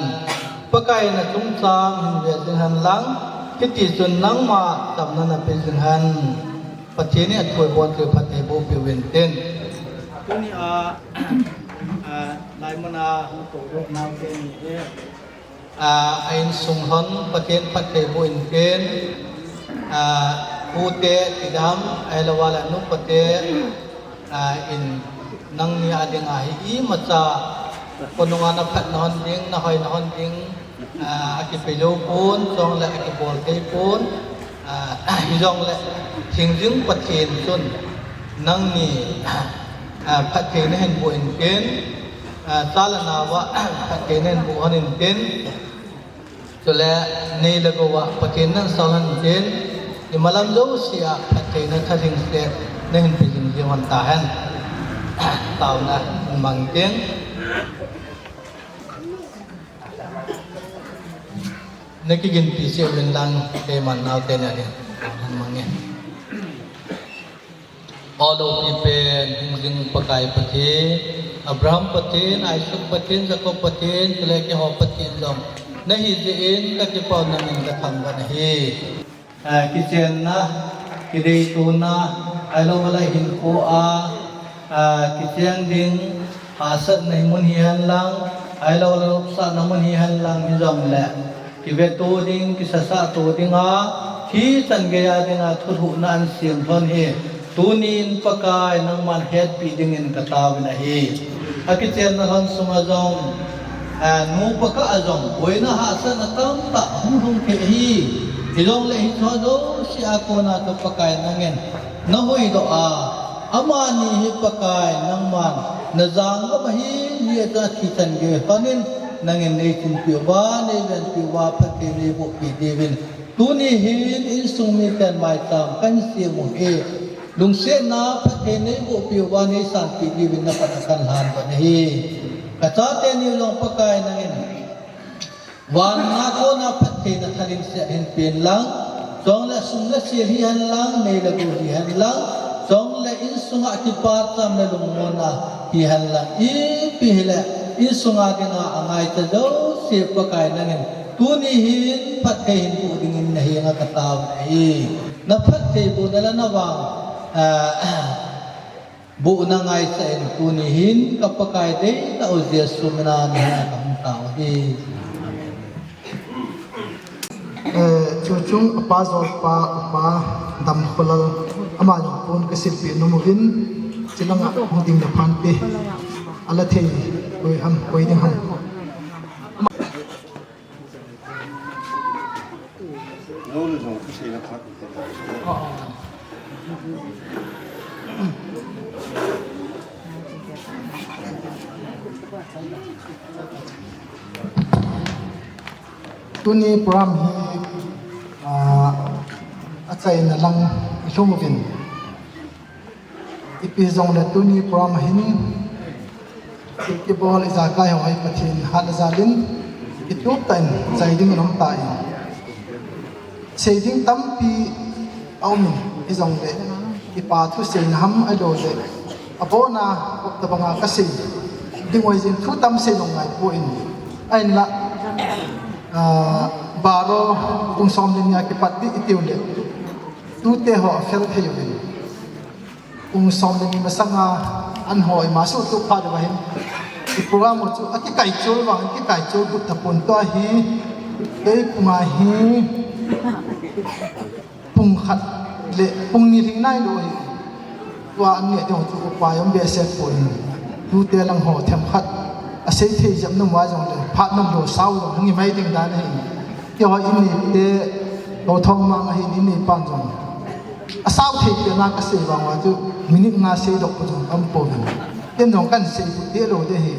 Pakai in nachungchang hin ve jing hen lang, hiti chun nangma chamna nape jing hen. Pathen in athu abonchauva phatthei boh peh uvin tin. Tuni a, a, laimun a hung toudoh nau teni hi, a, a insung lhon Pathen phatthei boh in tin, a, pute, tidam, ahilouleh nupate, a, in nangni a dinga hi imacha, khonunga naphatna hon ding, nahoina hon ding, a, akipei lou pon, chule akibol thei pon, a, hijongle, thingjing Pathen chun, nangni, a, phatthei nahin boh in tin, a, cha le nauva, phatthei nahin boh hon in tin, chule, nei le gou a, Pathen nahin sah hon in tin, imalam jouse a, phatthei natha lhingset, nahin pe jing jing hon tahen. Taona, mang tin. Nakiginpi cheh uvin lang, keiman naote nahin, han mang e. O loupi pen, hingjing Pakai Pathen, Abraham Pathen, Isaac Pathen, Jacob Pathen, chule keiho Pathen jong nahi jeh in, kakipah nangin kathangvah nahi. A, kichenna, kideitona, ahilouleh hinkho a, a, kicheng ding, hahsatna mun hihen lang, ahilouleh nopsahna mun hihen lang, hijongle kiveto ding, kisasah to dinga, thi chan geiya dinga, thulhuhna ahin sem lhon hi, tunin Pakai nangman hetpi dingin kataovin ahi. Akichenna lhon sunga jong, a, nupa kah a jong, boina hahsatna tamtah hung lhung thei ahi. Hijongle hicheho jouse a kona chu Pakai nangin nahuhdoh a, amani hi Pakai nangman najang ngam ahi, hijeh chun thi chan gei lhonin nangin neichinpi uva, neivenpi uva, phatthei neibohpi diuvin. Tuni hin insung miten maicham kahin sem u hi, lungsetna phatthei neibohpi uva, neisanpi diuvin napan a kahin lhan uvin ahi. Kachate niu jong Pakai nangin vana kona phatthei natha lhingset hinpen lang, chule sum le sil hihen lang, nei le gou hihen lang, chule insunga kipachamna lungmonna hihen lang, ipi hile insunga dinga angaicha jouse Pakai nangin tuni hin phatthei hinboh dingin nahenga kataovin ahi. Naphatthei bohna le navang, ah, bohna ngaichan tuni hin ka Pakai deitah u Jesu mina nahenga kahung tao ahi. Eh, chuchung apa jolpa upa Damkholal ama jong pon kasilpeh nom uvin, chulanga hung ding le phan te. Ala thei, koi ham, koi ding ham. Tuni program hi, ah, achaina lang ilhung uvin. Ipi jongle tuni program hin kibol ijakai ho hi Pathen hat le jal in kitup tah in chai ding in um tan. Sei ding tampi aum in, hijongle kipa thu seina ham ahilouleh abona, tabanga kasei ding u ahi jeh in thu tam sei nung ngai poi. Ahinla, ah, baro pung som le ni a kipat ding itiu le, tute ho afel thei uvin. Pung som le ni masanga an ho ima suhtup phat uva hin, i program u chu akikai chul vang, akikai chul but tapon, tua hi kei pung a hi pung khat le pung ni lhing nailou hi. Tua an neh ding chu upai um behseh poi. Tute lang ho themkhat asei thei jep nom uva jongle phat nom lou sao jong hung hi mai ding dan ahi. Keiho in neite, Lou Thangmang ahin, in neipan jong asao thei pen a kasei vang uva chu minute nga sei doh jong um pouvin. Ken jong kan sei bu te lou ding ahi.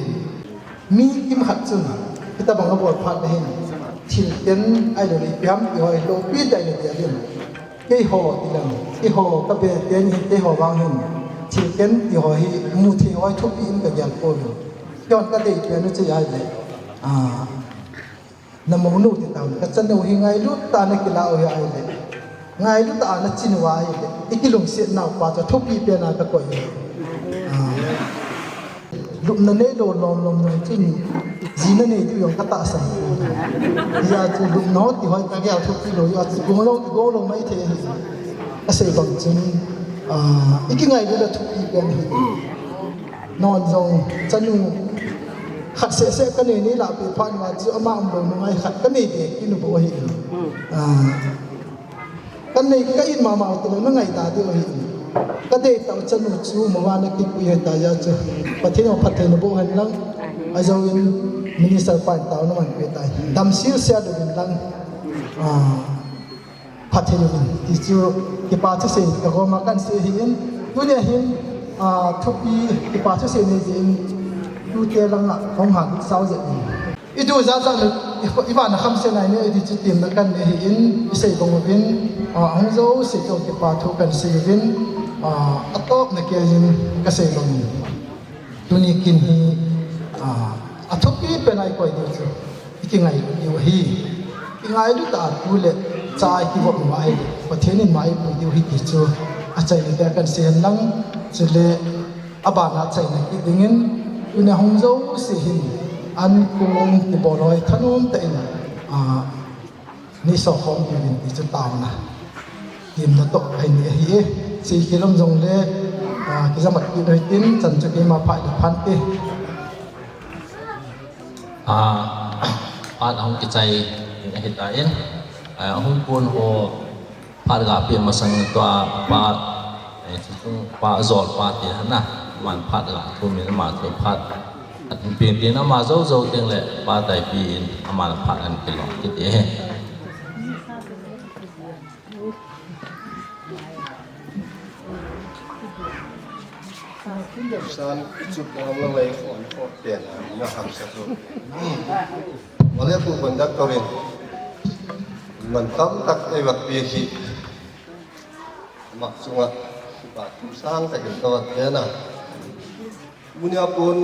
Mi kimkhat chun hitabang abol phat le hin thil ten ahilouleh ipi ham ti ho hi loupi tah in adel in, keiho ti leng, keiho ka beh ten hin, keiho vang hin thil ten ti ho hi mu thei ho hi thupi in kagel pouvin. Keihon kadei pen u chu ahile, ah, na mounu ti tauvin, ka chanu hi ngailut tah a na kilah u hi ahile, ngailut tah a na chin uva ahile, i kilungset nau pa chu thupi pen a kakoi u. Ah. Lupna neilou lom lom jong chun, jina nei diu jong katahsan. Hijeh chun lupna ho ti ho hi kagel thupi lou, hijeh chun gong lou, gong lou maithei ahi. Kasei bang chun, ah, i kingailut le thupi pen ahi. Non jong chanu khat seh seh kanei, nei lahpeh phat uva chu ama umlou nunga hi khat kanei be kit u bou ahi. Ah. Kanei, ka in mama u tilou na ngai ta diu ahi. Kadei tah u chanu chu mama na kipui ahi ta, hijeh chun Pathen in phatthei naboh hen lang, ajouvin minister pan tao naman pe ta. Damsel sel uvin lang, ah, phatthei uvin ti chu kipa thusei ka gom a kan sei ahin, tunia hin, ah, thupi kipa thusei nei jeh in tute lang a hung hal sao jeh in. I du jat jat le, i, i vana khamsetna nei u ti chu temna kan nei ahin, i sei bang uvin, ah, ahung jouse chu kipa thu kan sei uvin, ah, atopna keiyin kasei bang in. Tuni kin hi, ah, athupi pen a i koi diu chu, i kingailut diu ahi. Kingailut tah a tu le cha i kivop u ahile, Pathen in ma eipui diu ahi ti chu, achaina te a kan sei hen lang, chule, abana achaina kit dingin, tunia hung jouse hin, an kong kibol ho hi thanom tah in, ah, nei sokhom diuvin ti chu taona. Temna toh kahin nei ahi e. Sei khel um jongle, ah, kijamat kit u hitin, chan chu keima phat le phan te. Ah, phat ahung kichai in ahitan, ah, ahung pon ho phat ga pe masang tua pa, eh, pa jol pa ti hana, aman phat ga thum in ama chu phat ahin pen tin ama jou jou teng le pa taipi in aman phat ahin kilong kit e. San, chut na la lai khon khon pen na hamsa chu. Ole pu conductor in man tam tak ei vat pi hi. Mak chunga, kipa thusang takin ka vat pen a. Tunia pon,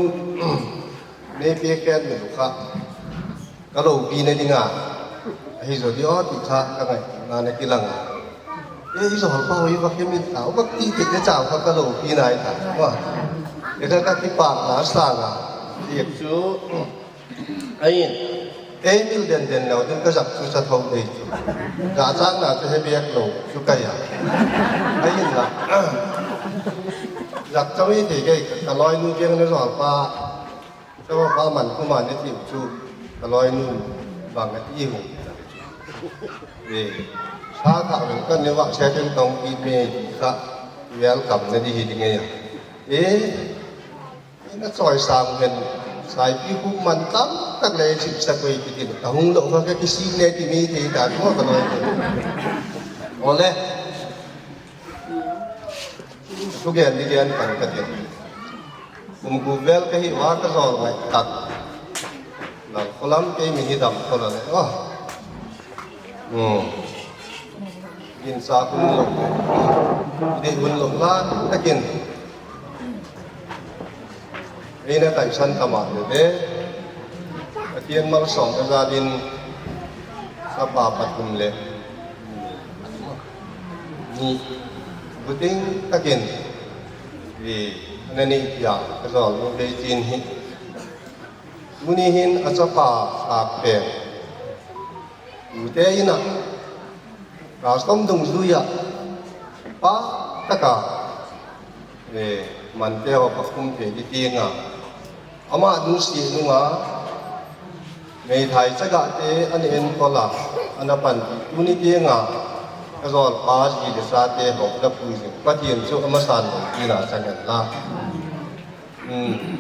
nei pe khen mi lukha. Ka loupi na dinga. Ahi jo di o ti kha, ka ngai, na na kilang a. E, hi jo hal pa ho i va ke min ta, va ti te te cha ka, ka loupi na i ta. Wa. E ka ka kipa na sa na. Ti chu, Ahin, ei mil den den lou ding ka jak chu sa tho dei chu. Ka chak na chu he bek lou chu ka ya. Ahin la. Jak chau hi thei kei ka loi nu keng ne jol pa. Chau pa man ku man ne ti chu ka loi nu bang a ti hu. Ve. Sa ka vel ka ne wa se ten tong ki me ka welcome ne di hi ding ya. E Na choi sang hen, saipi hu man tam tak le chip sa koi kitin, ka hung lo ka ke kisi ne ti mi thei ta ko ka noi. Ole. Tu gen ni gen kan ka tin. Kum ku vel ka hi wa ka zol ngai tak. Nang kolam ke mi hi dam ko le. Oh. Hmm. Ginsa hun lou le, dei hun lou la takin eina taisan tama le le, Pathen malsom a jal in chapa pathum le ni buting takin, eh, ana nei tia ka jol nu Veiching hi. Tuni hin a chapa lhak pen tute in a, custom dungjuia, pa taka, eh, mante ho pakhum thei ding tia, ama nusi nunga, meithai chaga te ana enkol a, ana panpi tuni tia, ka jolpa ji le chate ho ana pui jing. Pathen chu amasan lou tina chang hen la. Hmm.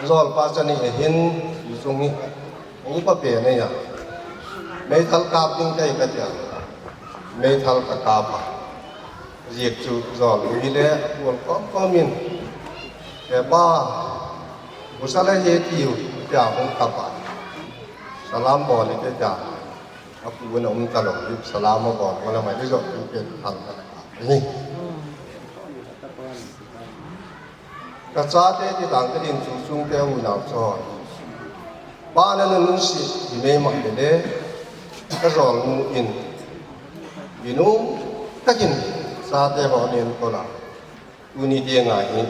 Jolpa chani hin, chung hi, upa pen ahi a. Meithal kap ding kahi katia. Meithal ka kap a. Jik chu jol u hile, kol kom kom in. He pa, usala he tiu, tia hung kap a. Salam bol le tia. Apu na um talou, salam abol, wala mai le jol tu pen thal ka kap. Ni. Ka chate ti tang ka din chu chung te u nau cho. Pa na na nusi, i mei mak le le. Ka jol nu in. Ginum takin chate ho nen ko la. Tuni tia hi.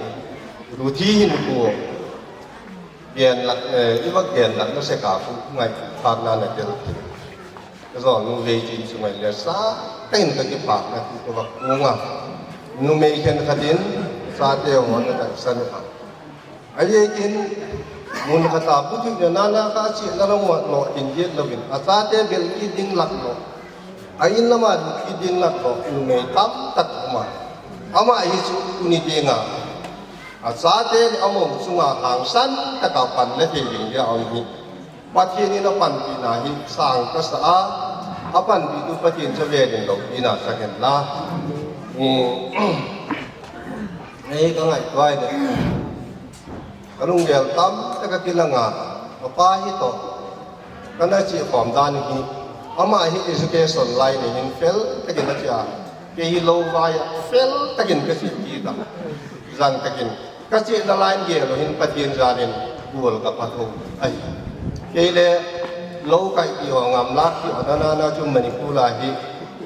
Ruthi hin ko. Gen lak, eh, i va gen lak na se ka ku ngai phak na na tel. Ka jol nu Veiching chu ngai le sa, ka hin ka kipah na tu ka va ku nga. Numei khenkhat in, chate ho na taisan u a. Ahi kin, mun khat a pu tu na na na ka chi na la mo no tin jet lo in. A chate bel ki ding lak lo. A in lama ki ding lak lo, numei tam tak um a. Ama hi chu tuni tia. A chate le among chunga hangsan taka pan le thei ding dia um hi. Pathen in a panpina hi sang kasa a, a panpitu Pathen chu ve ding lou tina chang hen la. Ni, nei ka ngaito ahi le. Ka lunggel tam taka kilang a, ka pa hi to. Kana chi khom dan hi. Ama hi education line hin fail takin a chi a. Kei hi lou vai a fail takin ka chi ti ta. Jang takin. Ka chihna line gel u hin Pathen jal in gol ka pha thou ahi. Kei le lou kai ti ho ngam lak ti ho na na na chu Manipur a hi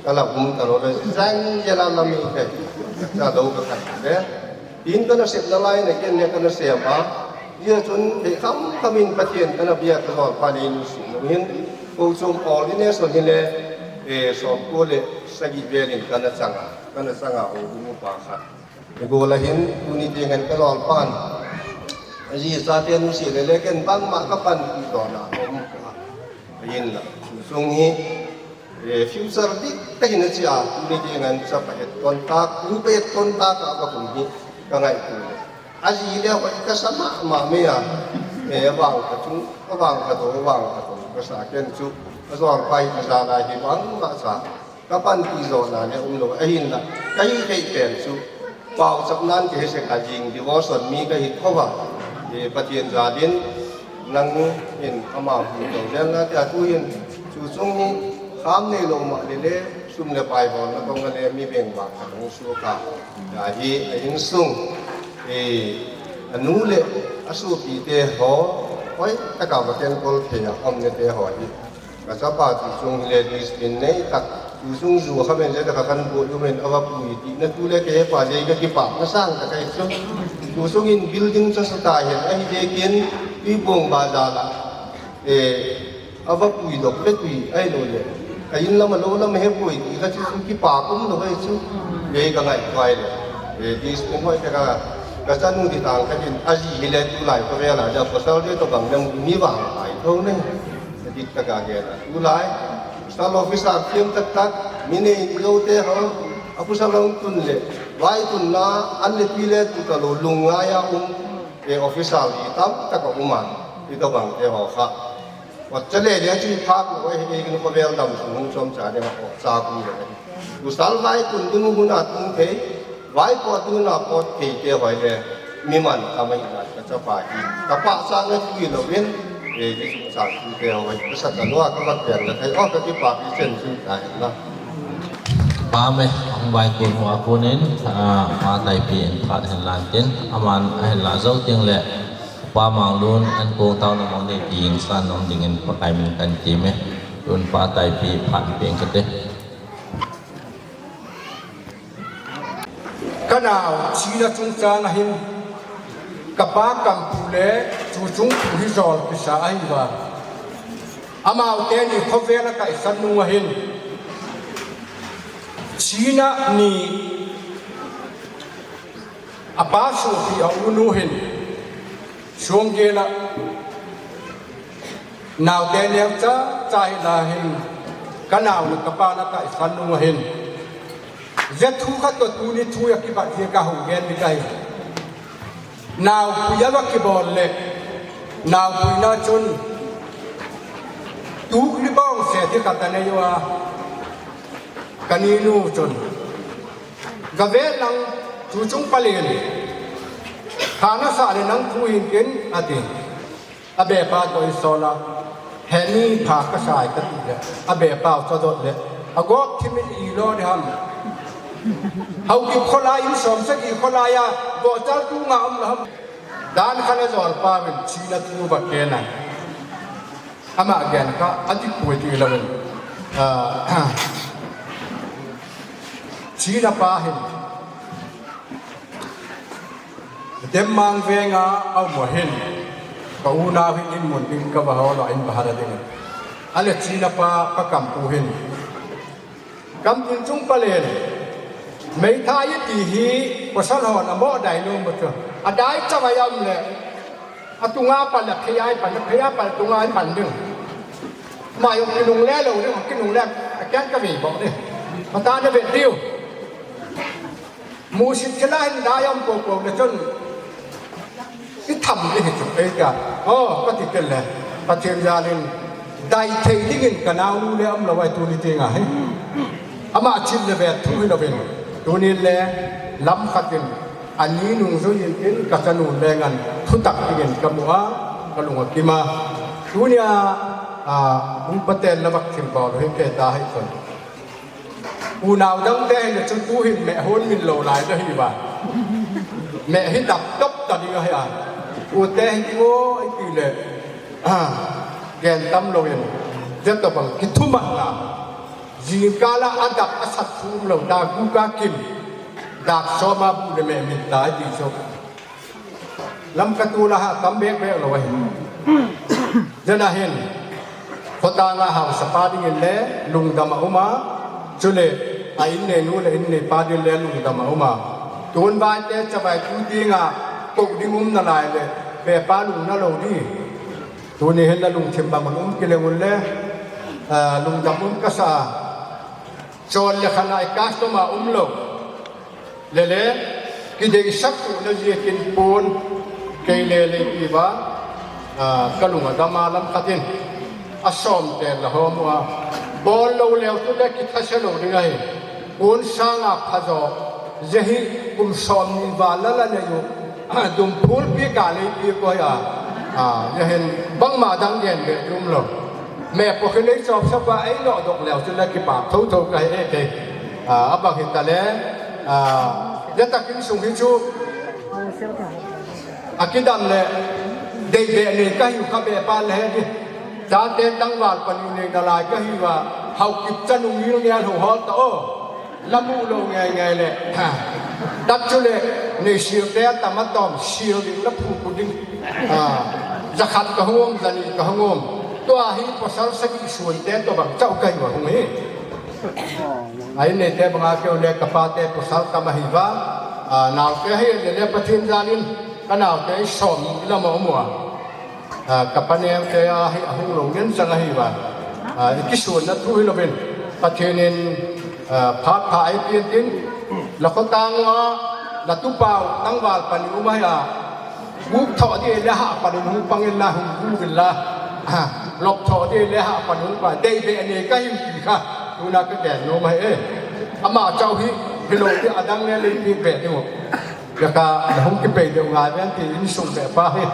ka la um talou le jang jel a la mi kai. Ka lou ka kai le. Tin ka na sepna line a ken le ka na sem a. Hia chun thei kham kham in Pathen ka na bia ka jolpa le nusi nu hin. Ko chom ordination hi le, eh, som ko le sagi vel in ka na chang a. Ka na chang a o nu pa khat. Ka gol a hin, tuni tia hin ka jolpan. Aji chate nusi le le ken bangma ka panpi doh na um ka. Ahin la, chung hi, eh, future dik takin a chi a, tuni tia hin chapa et ton tak, upa et ton tak a ka kum hi, ka ngaito le. Aji le hoi ka sa mama mai a, eh, vang ka chung, vang ka do, vang ka do, ka sa ken chu, ka jolpa hi ka jal a hi bangma sa. Ka panpi jo na le um lou, ahin la, ka hi thei pen chu, pauchap nan kei se ka jing devotion mi ka hi thou va, eh, Pathen jal in, nang in ama hu lou, len na tia tu hin, chu chung hi, kham nei lou ma le le, sum le pai bol na tong le mi beng ba ka hung su ka, ka hi, a insung, eh, a nu le, a sopi te ho, hoi, taka va ken kol thei a, om ne te ho hi. Ka chapa ti chung le discipline nei tak. Tu chung ju kha men le ta kha kan bu lu men ava pui ti na tu le ke pa je ka kipah na sang ta kai chu. Tu chung in building cha sa ta hen ahi de kin pi bong ba da la. E ava pui dok le tui ai lo le. Ka in lama lo lama he pui ti ka chu kipah kum lo ai chu. Ye ka ngai kai le. E discipline hoi ta ka ka chanu ti tang ka din aji hi le tu lai ko ve la ja ko sal de to bang nem mi vang ai tho ne. Dik taka gel a. Tulai, pasal officer thiam taktak, mi nei lou te ho, a pasal hung tun le, vai tunna, an le pi le tu ta lou, lungngai a um, e officer hi tam taka um a, ti tobang te ho kha. Ot cha le le chu phak lou, e, e, ko vel dam sung hung chom cha de ma ko cha ku le. Pasal vai tun ding hun a tung thei, vai pot ding hun a pot thei te hoi le, mi man ka mai na ka chapa hi. Ka pa sa na tu lou in, Ei, i sung sang tu te ho, i sa ta lua ka vat pian la kai, oh, ka ki pa pi chen su ta la. Pa me, ang vai kun hua kunin, ah, pa tai pi en phat hen lan tin, aman a hen la zo ting le, pa mang lun, an kong tau na mang ni ting san nong dingin pa kai min kan ti me, tun pa tai pi phat pi en ka te. Ka nau, China chungchang a hin, ka pa kampu le, chu chungpu hi jol kisa ahi va. Amau te ni khovel a ka isan nung a hin. China ni a pa supi a u nu hin. Suang gel a. Naute neu cha, cha hi la hin, ka nau le ka pa na ka isan nung a hin. Zia thu khat to tuni thu a kibat zia ka hung gen ni ka hi. Naupui a va kibol le, naupui na chun, tuk li bong se thi khat a nei u a, ka ni nu chun. Ka ve lang, chu chung palen. Kha na sa le nang thu hin ken, a ti. A be pa to i sola. He ni pha ka sai ka ti le. A be pa cha dot le. A gop thi min i lo de ham. Hau ki kholai in som sa ki kholai a. Bo chal tu nga um la ham. Dan khan a zol pa min China thu ba ke na. Ama gen ka a ti pui ti lo min. Ah, China pa hin. Demmang venga a um u hin, ka unau hin in mun ding ka va hol a in va hal a ding. A le China pa ka kampu hin. Kam tin chung palen. Meithai ti hi pasal hon a mo dai lo mo chu. A dai cha va yam le. A tunga pan a phei ai pan, a phei ai pan, tunga ai pan ding. Ma yong ki nung le lo ding, ki nung le. A kian ka ve bo ding. Ma ta na ve diu. Musit kila hin dai om popo le chun. I tham le hi chu, ei ka. Oh, ka ti tel le. Pathian jalin. Dai thei dingin ka nau nu le om lo ai tuni ti nga hi. Ama chin le ve thu hi lo vin. Tuni le lam khatin. Ani nung zui in tin ka chanu le ngan. Thu tak dingin ka mu a. Ka lung a kim a. Tuni a, a, bu patel la vak thim bol hi ke ta hi chun. Unau dang te hin chu tu hin me hon min lo lai da hi ba. Me hi dap dap ta ding ahi a. U te hin o i ti le. Ah, gen tam lo in. Zia to bang ki thu ma la. Jingkah la a dap a sat thu lo da gu ka kim. Dak soma bu le me min ta i ti so. Lamka tu la ha tam bek bek lo ahi. Zia na hin. Khotang a hausapa dingin le lungdam a um a. Chule a inneinu le inneipa ding le lungdam a um a. Tun vai te chavai tu ding a ko ding um nalai le. Be pa lung na lo di. Tuni hin la lungthim bang um kileng un le. Ah, lungdam um ka sa. Chol le khanai customer um lo. Lele, kideisak u na ziakin pon, kei lele i va, ah, ka lung a dam a lam khatin. A som tel la hom u a. Bol lo leu tu le kithase lo ding ahi. Pon sang a pha zo, zia hi kum som ni va la la nei u. Dum phul pi ka lei pi ko ya. Ah, zia hin bangma dang gen be dum lo. Me po khi lei chop sa pa ei lo dok leu chu la kipak tho tho ka he e te. Ah, a bang hi ta le. Ah, ya ta kin sung hi chu. A kidam le. Dei be nei ka hi ka be pa le he di. Cha te tangval pani nei na lai ka hi wa. Hau kip cha nung ngil ngel ho hol ta o. La mu lo ngai ngai le. Ha. Tak chu le, nei sil te a tam a tom, sil ding la phu phu ding. Ha. Za khat ka hung um, za ni ka hung um. Tua hi pasal sagi suan te to bang chau kai wa hung hi. Ai nei te bang a keu le ka pa te pasal tam a hi va. A, nau te hi le le Pathian jalin, ka nau te i som i la mo mo a. Ah, ka pa neu te a hi a hung lo ngen chang ahi va. Ah, i kisuanna thu hi lovin. Pathian in, ah, phat pha ei pian tin. La khotang a, la tupau, tangval pani um ahi a. Guk tho di le ha pani hung pang in la hung gu vil la. Ah, lop tho di le ha pani hung pa. Dei be ne ka him ti kha. Tuna ka gen nom ahi e. Ama chau hi, hi lo di adang ne le pi be di mo. Ka ka, na hung kipei deu ngai ven ti in sung be pa hi.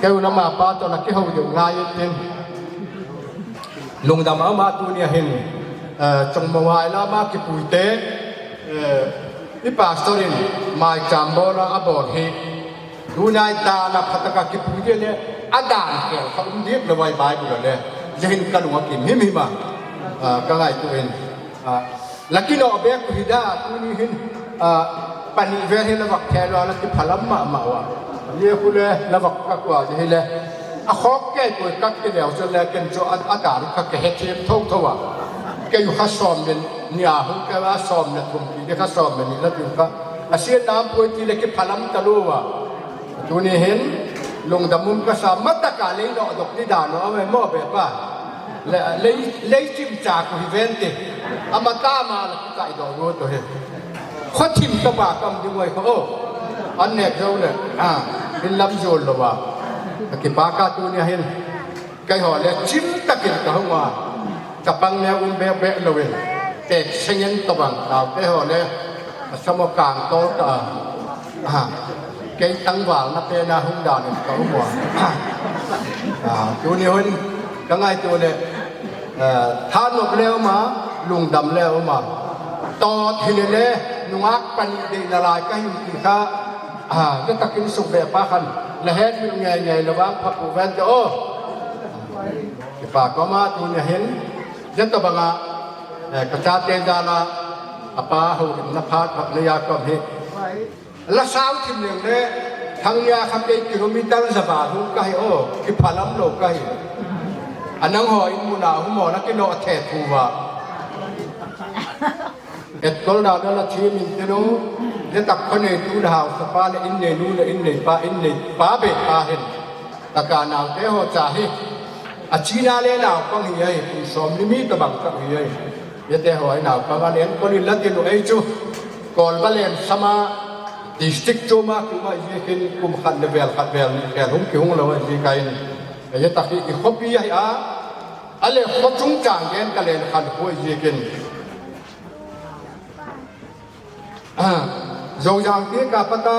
Keu lama pa toh na kihou diu ngai tin. Lungdam ama tunia hin, eh, Chongmawai lama kipuite, eh, i pastor in maicham bola abol hi. Tunai ta na phataka kipuite le adan ke kha um dik le vai Bible le. Jehin kalunga kim him hima. Ah, ka ngai tu in. Ah, Laki no be ku hida tuni hin, ah, pani ve hi lavak thelo la kiphalam mama wa. Ye ku le lavak ka kwa hi le. A khok ke ku ka ke le so le ken so a, a ta ka ke he chem tho tho wa. Ke yu kha som le ni a hu ke wa som le thum ki de kha som le ni la tu ka. A si nam pu ti le kiphalam ta lo wa. Tuni hin, lungdam um kasa mataka lei no dok ni da no ame mo be pa. Le, lei, lei chim cha ku hi ven ti. Ama ta ma la ki kai do ro to he. Kho thim to ba kam di ngoi kho. An nek zo le. Ah, bin lam zo lo ba. Ka kipah ka tuni hin. Keiho le chim takin ka hung a. Ka pang le um be be lo in. Tek sengen to bang ka keiho le. Samo kang to ka. Ah. Kei tangval na pena hung dan in ka um a. Ah, tuni hun ka ngai tu le, eh, thanop le uma, lungdam le uma. Tot hi le le, nungak pani de na lai ka hin ti kha. Ah, le takin suk be pa khan, le het mi ngai ngai le wang pha pu ven te o. Kipa ko ma tuni hin, je to banga, eh, ka cha te da la, apa ho na phat phat le ya ko hi. La sau thim leng le, thang ya kha kei kilometer za ba hu ka hi o, kiphalam lo ka hi. Anang ho in muna hu mo na kino a the thu wa. Et kol da da la thi min te no, le tak kho nei tu da hau sa pa le in nei nu le in nei pa, in nei pa be pa hin. Taka nau te ho cha hi. A china le nau pang hi ai, kum som ni mi to bang ka hi ai. Ye te ho ai nau pang a len kol in la ti lo ai chu. Kol ba len sama district chu ma ku ma ye kin kum khat le vel khat vel ni vel hung ki hung lo ai ji ka in. Ye ta hi i khopi ai a. A le kho chung chang gen ka len khan ko ye kin. Ah, Zojang te ka pata,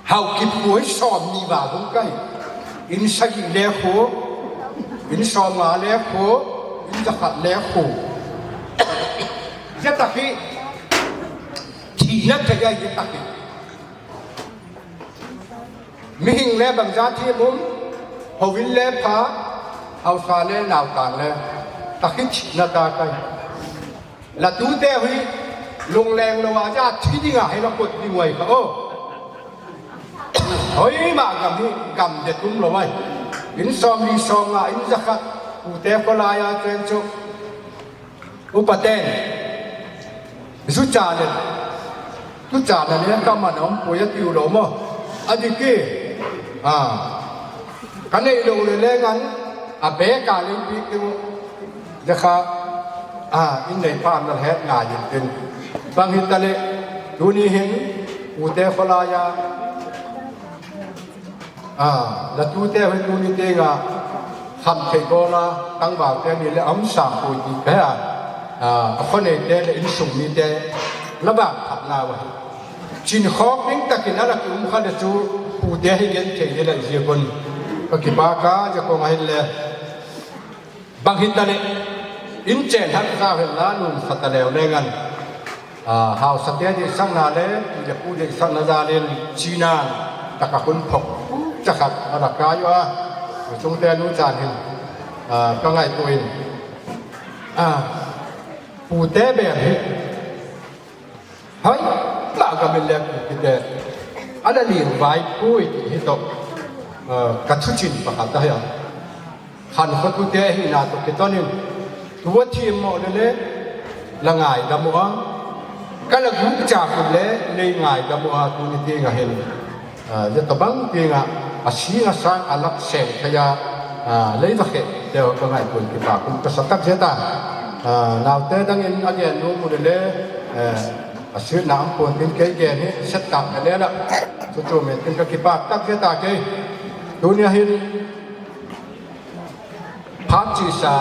Haokip khu hi som ni val hung kai. In sagi le khu, in som nga le khu, in jakhat le khu. Jeta khi, thina thei a jeta khi. Mihing le bangza thi mum, hovin le pha, hausa le nautang le, ta khi thina ta kai. La tute hi lungleng lo a ja thi dinga hi la kot ding wai ka o. Hoi ma gam hi gam de tum lo wai. In som ni som nga in jakhat tute ko la ya chen chu. Upa ten. Zu cha le. Tu cha le ne ka man om pu ya tiu lo mo. A di ki. A. Ka nei lo le le ngan. A be ka le pi tiu. Jakha, a, in nei pa na het ngai in tin. Bang hi ta le, tuni hin, u te kho la ya. A, la tu te hin tuni te nga, kham thei ko la, tang ba te ni le am sam pu ti ka ya. A, a kho nei te le in sung ni te, la bang khat na wa. Chin khok ding takin a la ki um kha le chu, pu te hi gen thei le la ji kon. Ka ki pa ka, ja ko nga hin le. Bang hi ta le, in chen hat za hen la nun sa ta leo le ngan. A, hausa te di sang na le, le pu di sang na za le, china, ta ka hun phok, cha khat, a la ka yo a, chung te nu chan hin, a, ka ngai tu in. A, pu te be hi, Hoi, la ka min le ku kite. Ala li vai pui hi to. Eh, ka thu chin pa ka ta ya. Khan kho tu te hi na to ki to nin. Tu wa thi mo le le. La ngai da mo a. Ka la gu cha ku le le ngai da mo a tu ni ti nga hin. Ah, ya tabang ti nga, a si nga sang a lak seng kaya, ah, lei va khe, te ho ka ngai kun ki pa kun ka sa tak je ta. Ah, nau te dang in a gen nu mu le le, eh, a si na am pon tin ke gen hi, set tak le le la. Chu chu me tin ka ki pa tak je ta ke. Tunia hin, phat chi sa,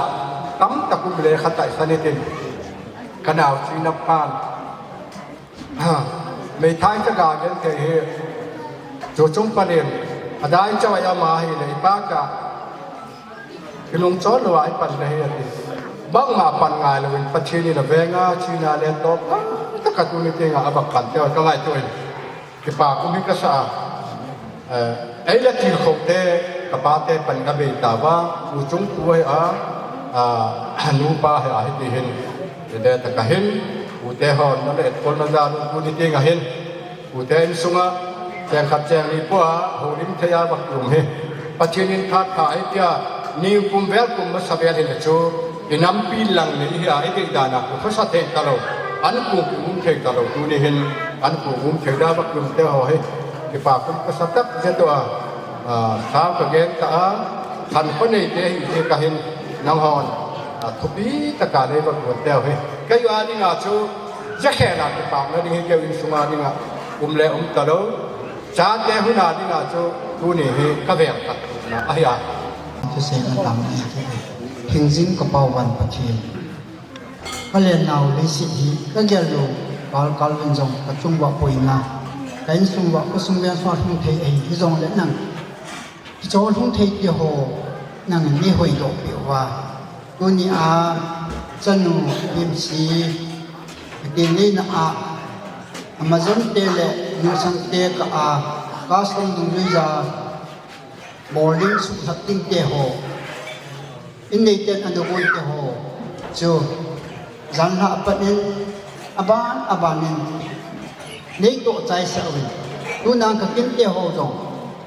tam tak um le kha tai sa ni tin. Ka nau chi na pan. Ha, mei thai cha ga gen te he. Chu chung pa len. Adai choi ama hi le ipa ka. Kilung chon lo ai pan le hi ati. Bangma pan ngai lo in Pathen in avenga china le to. Ta ka tuni tenga abak kan te ka ngai to in. Kipa kum hi ka sa a. Eh, ei le thil khop te, ka pa te pan ka bei ta va, u chung pu hi a, a, nu pa hi a hi ti hin. Te te ta ka hin, u te hon na le kol na ja nu tu ni ti nga hin. U te in sunga, cheng khat cheng ni po a, ho lim thei a va kum hi. Pathen in khat kha hi tia, ni kum vel kum ma sa vel hin chu. I nampi lang le i hi a, i dei dan a, ku khosa thei ta lo. An ku ku um thei ta lo. Tu ni hin, an ku um thei da ba kum te ho hi. Kipa kum ka sa tak je to a. A, sao ka gen ta a. Khan ko nei te hi te ka hin nang hon. A, thupi ta ka le ba kum te ho hi. Ka yu a ni nga chu, ja khe na kipa na ding hi ke in sunga ni nga. Um le um ta lo. Cha te hu na ni nga chu, tu ni hi ka vel ka na a hi a. Thusei na tam ni hi. Hingjing ka pau van Pathen. Ka le nau leiset hi ka gel lou kal kal vin jong ka chung uva poina, ka insung uva khosung veng sunga lhung thei ahi, hijongle nang hiche ho lhung thei te ho nangin nei hoi doh peh uva. Tuni a chanu Bimsi, ka te neina a, Amazon te le Nungsang te ka a, Kasong dungjui ja, Morning sukhat ding te ho, in nei ten a nugui te ho chu, jan lha apat in, aban, aban in, nei toh chai sa uvin. Tunan ka kin te ho jong,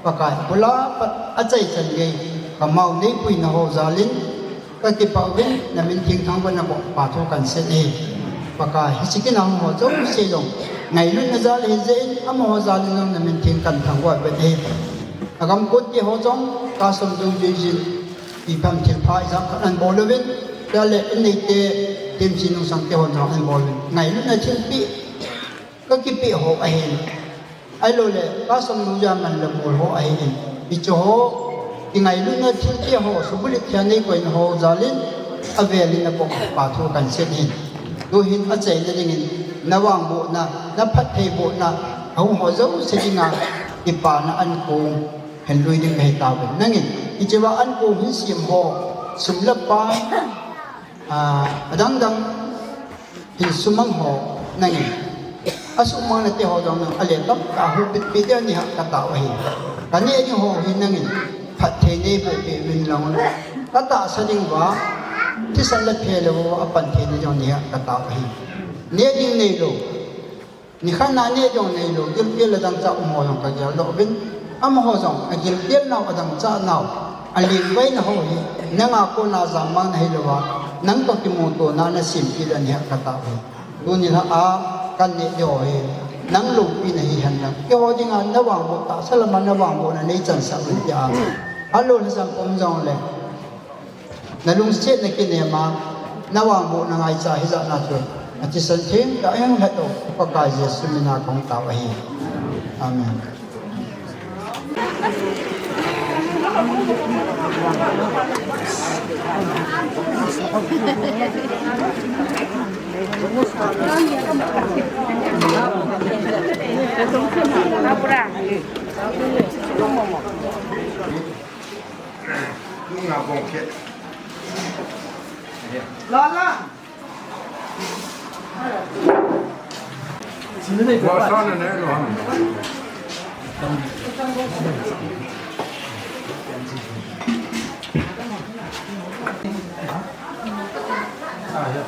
Pakai, bula pat a chai chan gei, ka mau nei puina ho jal in, ka kipah uvin, na min theng thangvah na kong pa thu kan sen e. Pakai, hiche kin a hung ho jouse jong, ngailutna jal hi jeh in, amaho jal in jong na min theng kan thangvah uvin e. Agam kot te ho jong, Kasong dungjui jin, ipi ham thil pha ijat khat ana bol uvin, tia le in nei te, Bimsi Nungsang te ho jong ana bol uvin. Ngailutna thilpeh, ka kipeh ho ahin. Ahilou le, Kasong dungjui a man le mol ho ahin. Hiche ho, kingailutna thilpeh ho, subulhit thei a nei koina ho jal in, avel in na kong pa thu kan sen in. Tu hin achaina dingin, na vangbohna, na phattheibohna, ahung ho jouse dinga, kipana an kong, Hin lui ding kahi tauve. Nangin, hichea an kong hin sem ho, sum le pai, a, adang dang, hin sumang ho, nangin. Asumang nate ho jong nang, ale tamtah hung pit pit ding ahi, katao ahi. Kaneh ding ho hi nangin, phatthei neiboh peh uvin lang. Katahsa ding uva, thisan le phelou uva, apan thei ding jong ahi, katao ahi. Neh ding neilou. Nikhat na neh jong neilou, gilkel le dangchah um ho jong kagel doh uvin. Amaho jong, agilkel nau, adangchah nau, alingvai na ho hi, nanga kona jam mang nahilouva, nang toh kimuto na, nasempeh ding ahi katao ahi. Tuni lha a, kaneh ding ho hi, nang loupi nahi henlang. Keiho dinga, navangboh tahsa lama navangbohna neichansah uvin tia. Alou lhasam pum jongle. Nalungset nakinema, navangbohna ngaicha hijat na chu, athisan theng tah a hung lhat u, Pakai Jesu mina kahung tao ahi. Amen. Nunga bong khe. La la. Wa sa na ne lo ham. Ah, ya.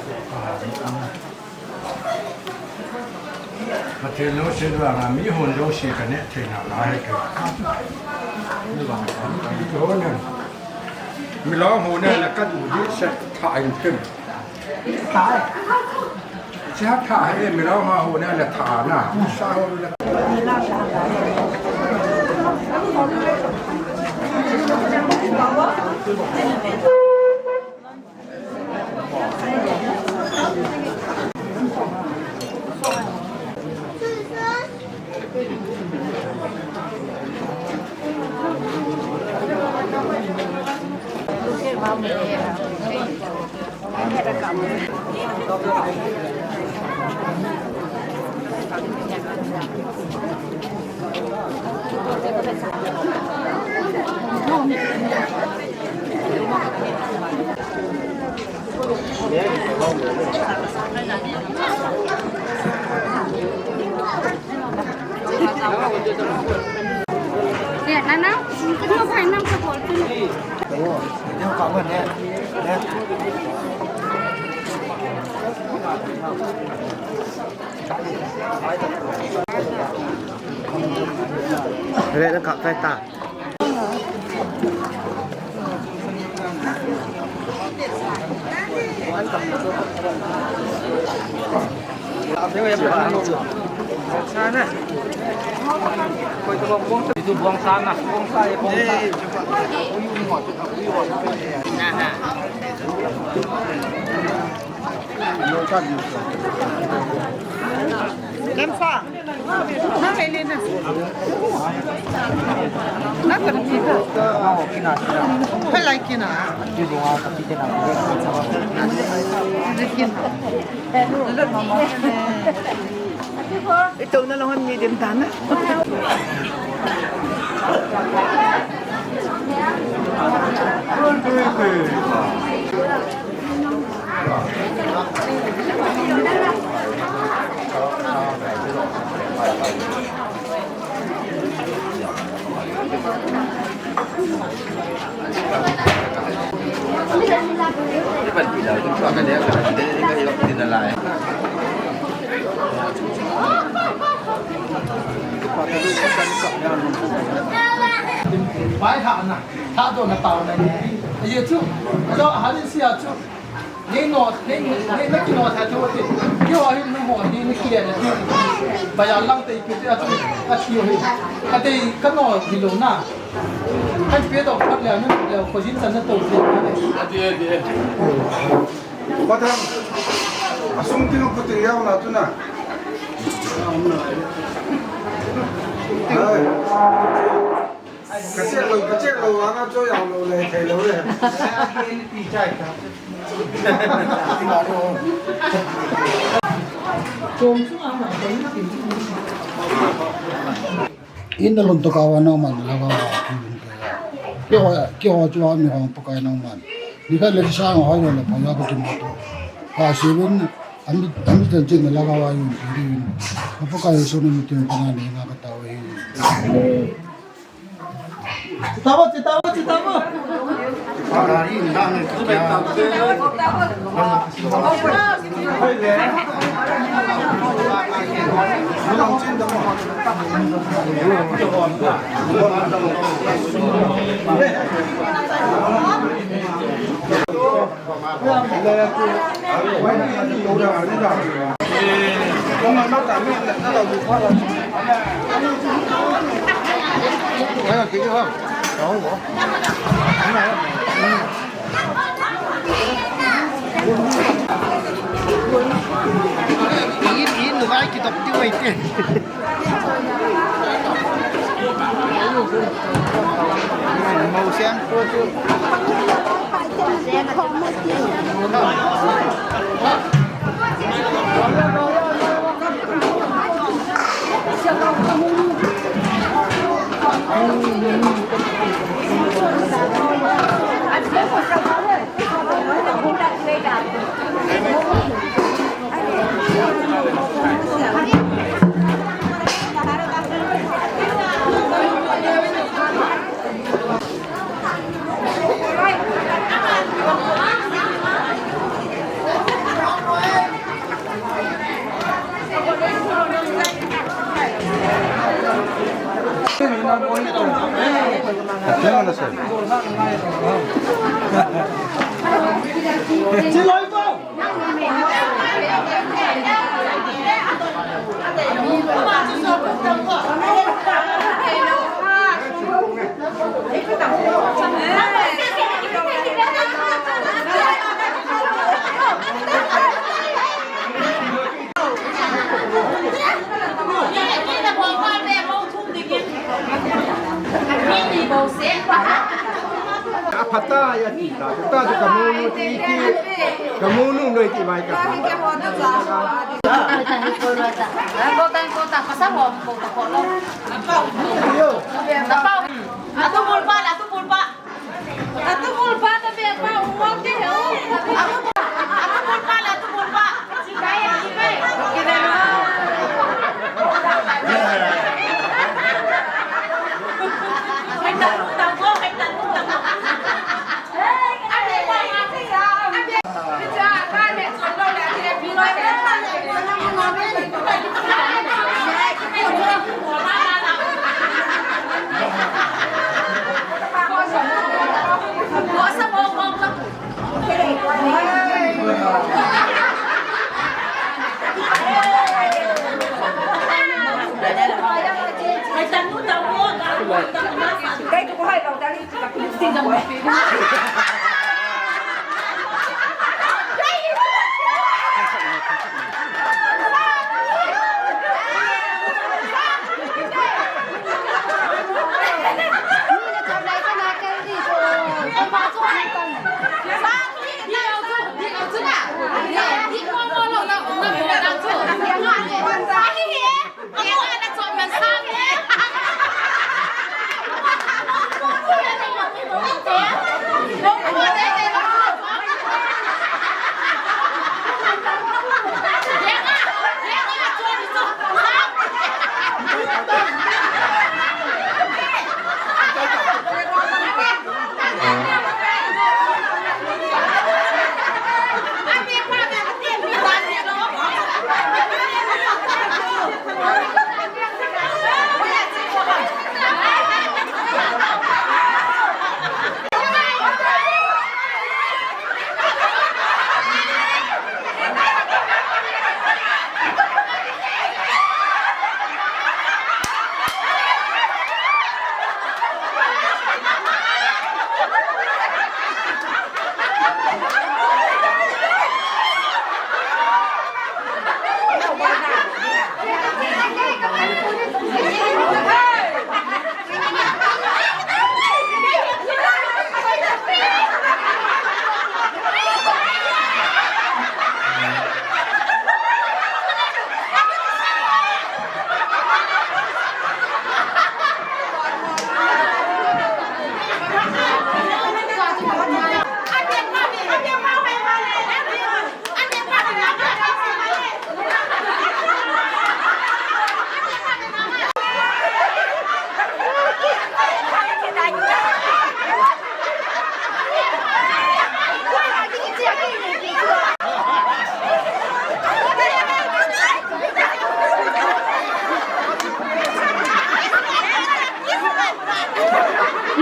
Pathen lungset vanga mi hon jouse kaneh theina lai hi kei. Hon in. Milong hon in la kadu di se tha in tem. Tha. Cha tha he milong hon in la tha na. Sa hon la. Re na kap tai ta. Itu buang sana, buang saya, buang saya. Lemsa. Na hai le na. Na kar ki na. Hai lai ki na. Ki na. Ki na. Ito na lang ang medium tana. Bai ha na, ha do na tao na ni. Ayo chu, ado ha din sia chu. Nei no, nei, nei na kino tha chu ti. Kio hi na mo ni ni kile na ti. Ba ya lang te pi te a chu, a ti hi. A te ka no hi lo na. Kan pe to khat le nu le ko jin chan na to ti. A ti, a ti. Patang. Asung ti ko ti ya na tu na. Ai. Ka check lou, ka check lou, anga choi ang lou le, thei lou le. In na lon to ka wa no man la ka wa. Ke ho, ke ho chu a mi hong pa kai no man. Ni ka le sa ngo ho le pa ya ko tin to. Ka si win, ami, ami tan chin la ka wa yun, yun. Ka pa kai so ni tin ka na ni nga ka ta wa hi. Chitabo, chitabo, chitabo. Aphat a, ya ti ta, ta, ta, ka mo nu ti, ti, ka mo nu noi ti mai ka. Ko ta, ko ta, ko ta, pasal ko, ko ta ko lo. Yo. Tapau. Atu mul pa la.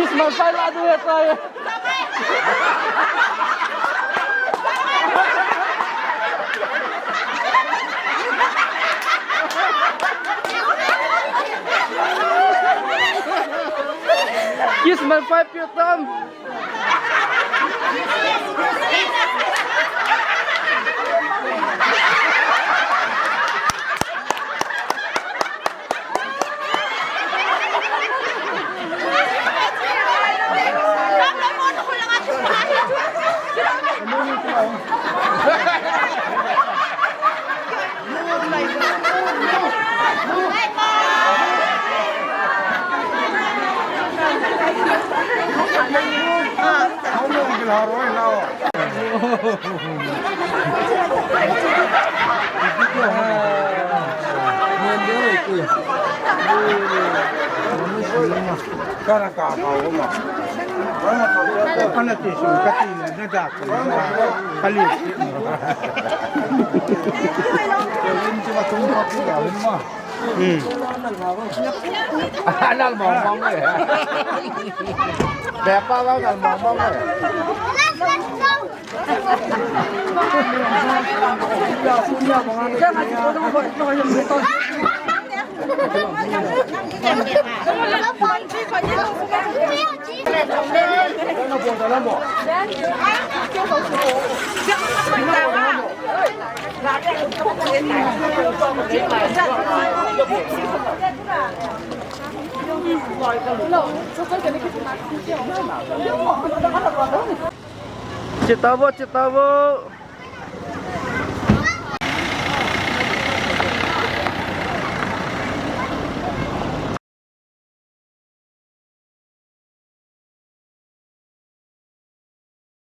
Ismail Fai la du hai. Kiss my five, Pritam. Kana ka ka uma. Kana ti su ka ti na na da ku. Kali. Yin ti ma tum ka ti da uma. Hmm. Anal mong mong eh. Bepa ba anal mong mong eh. Chitavo, chitavo.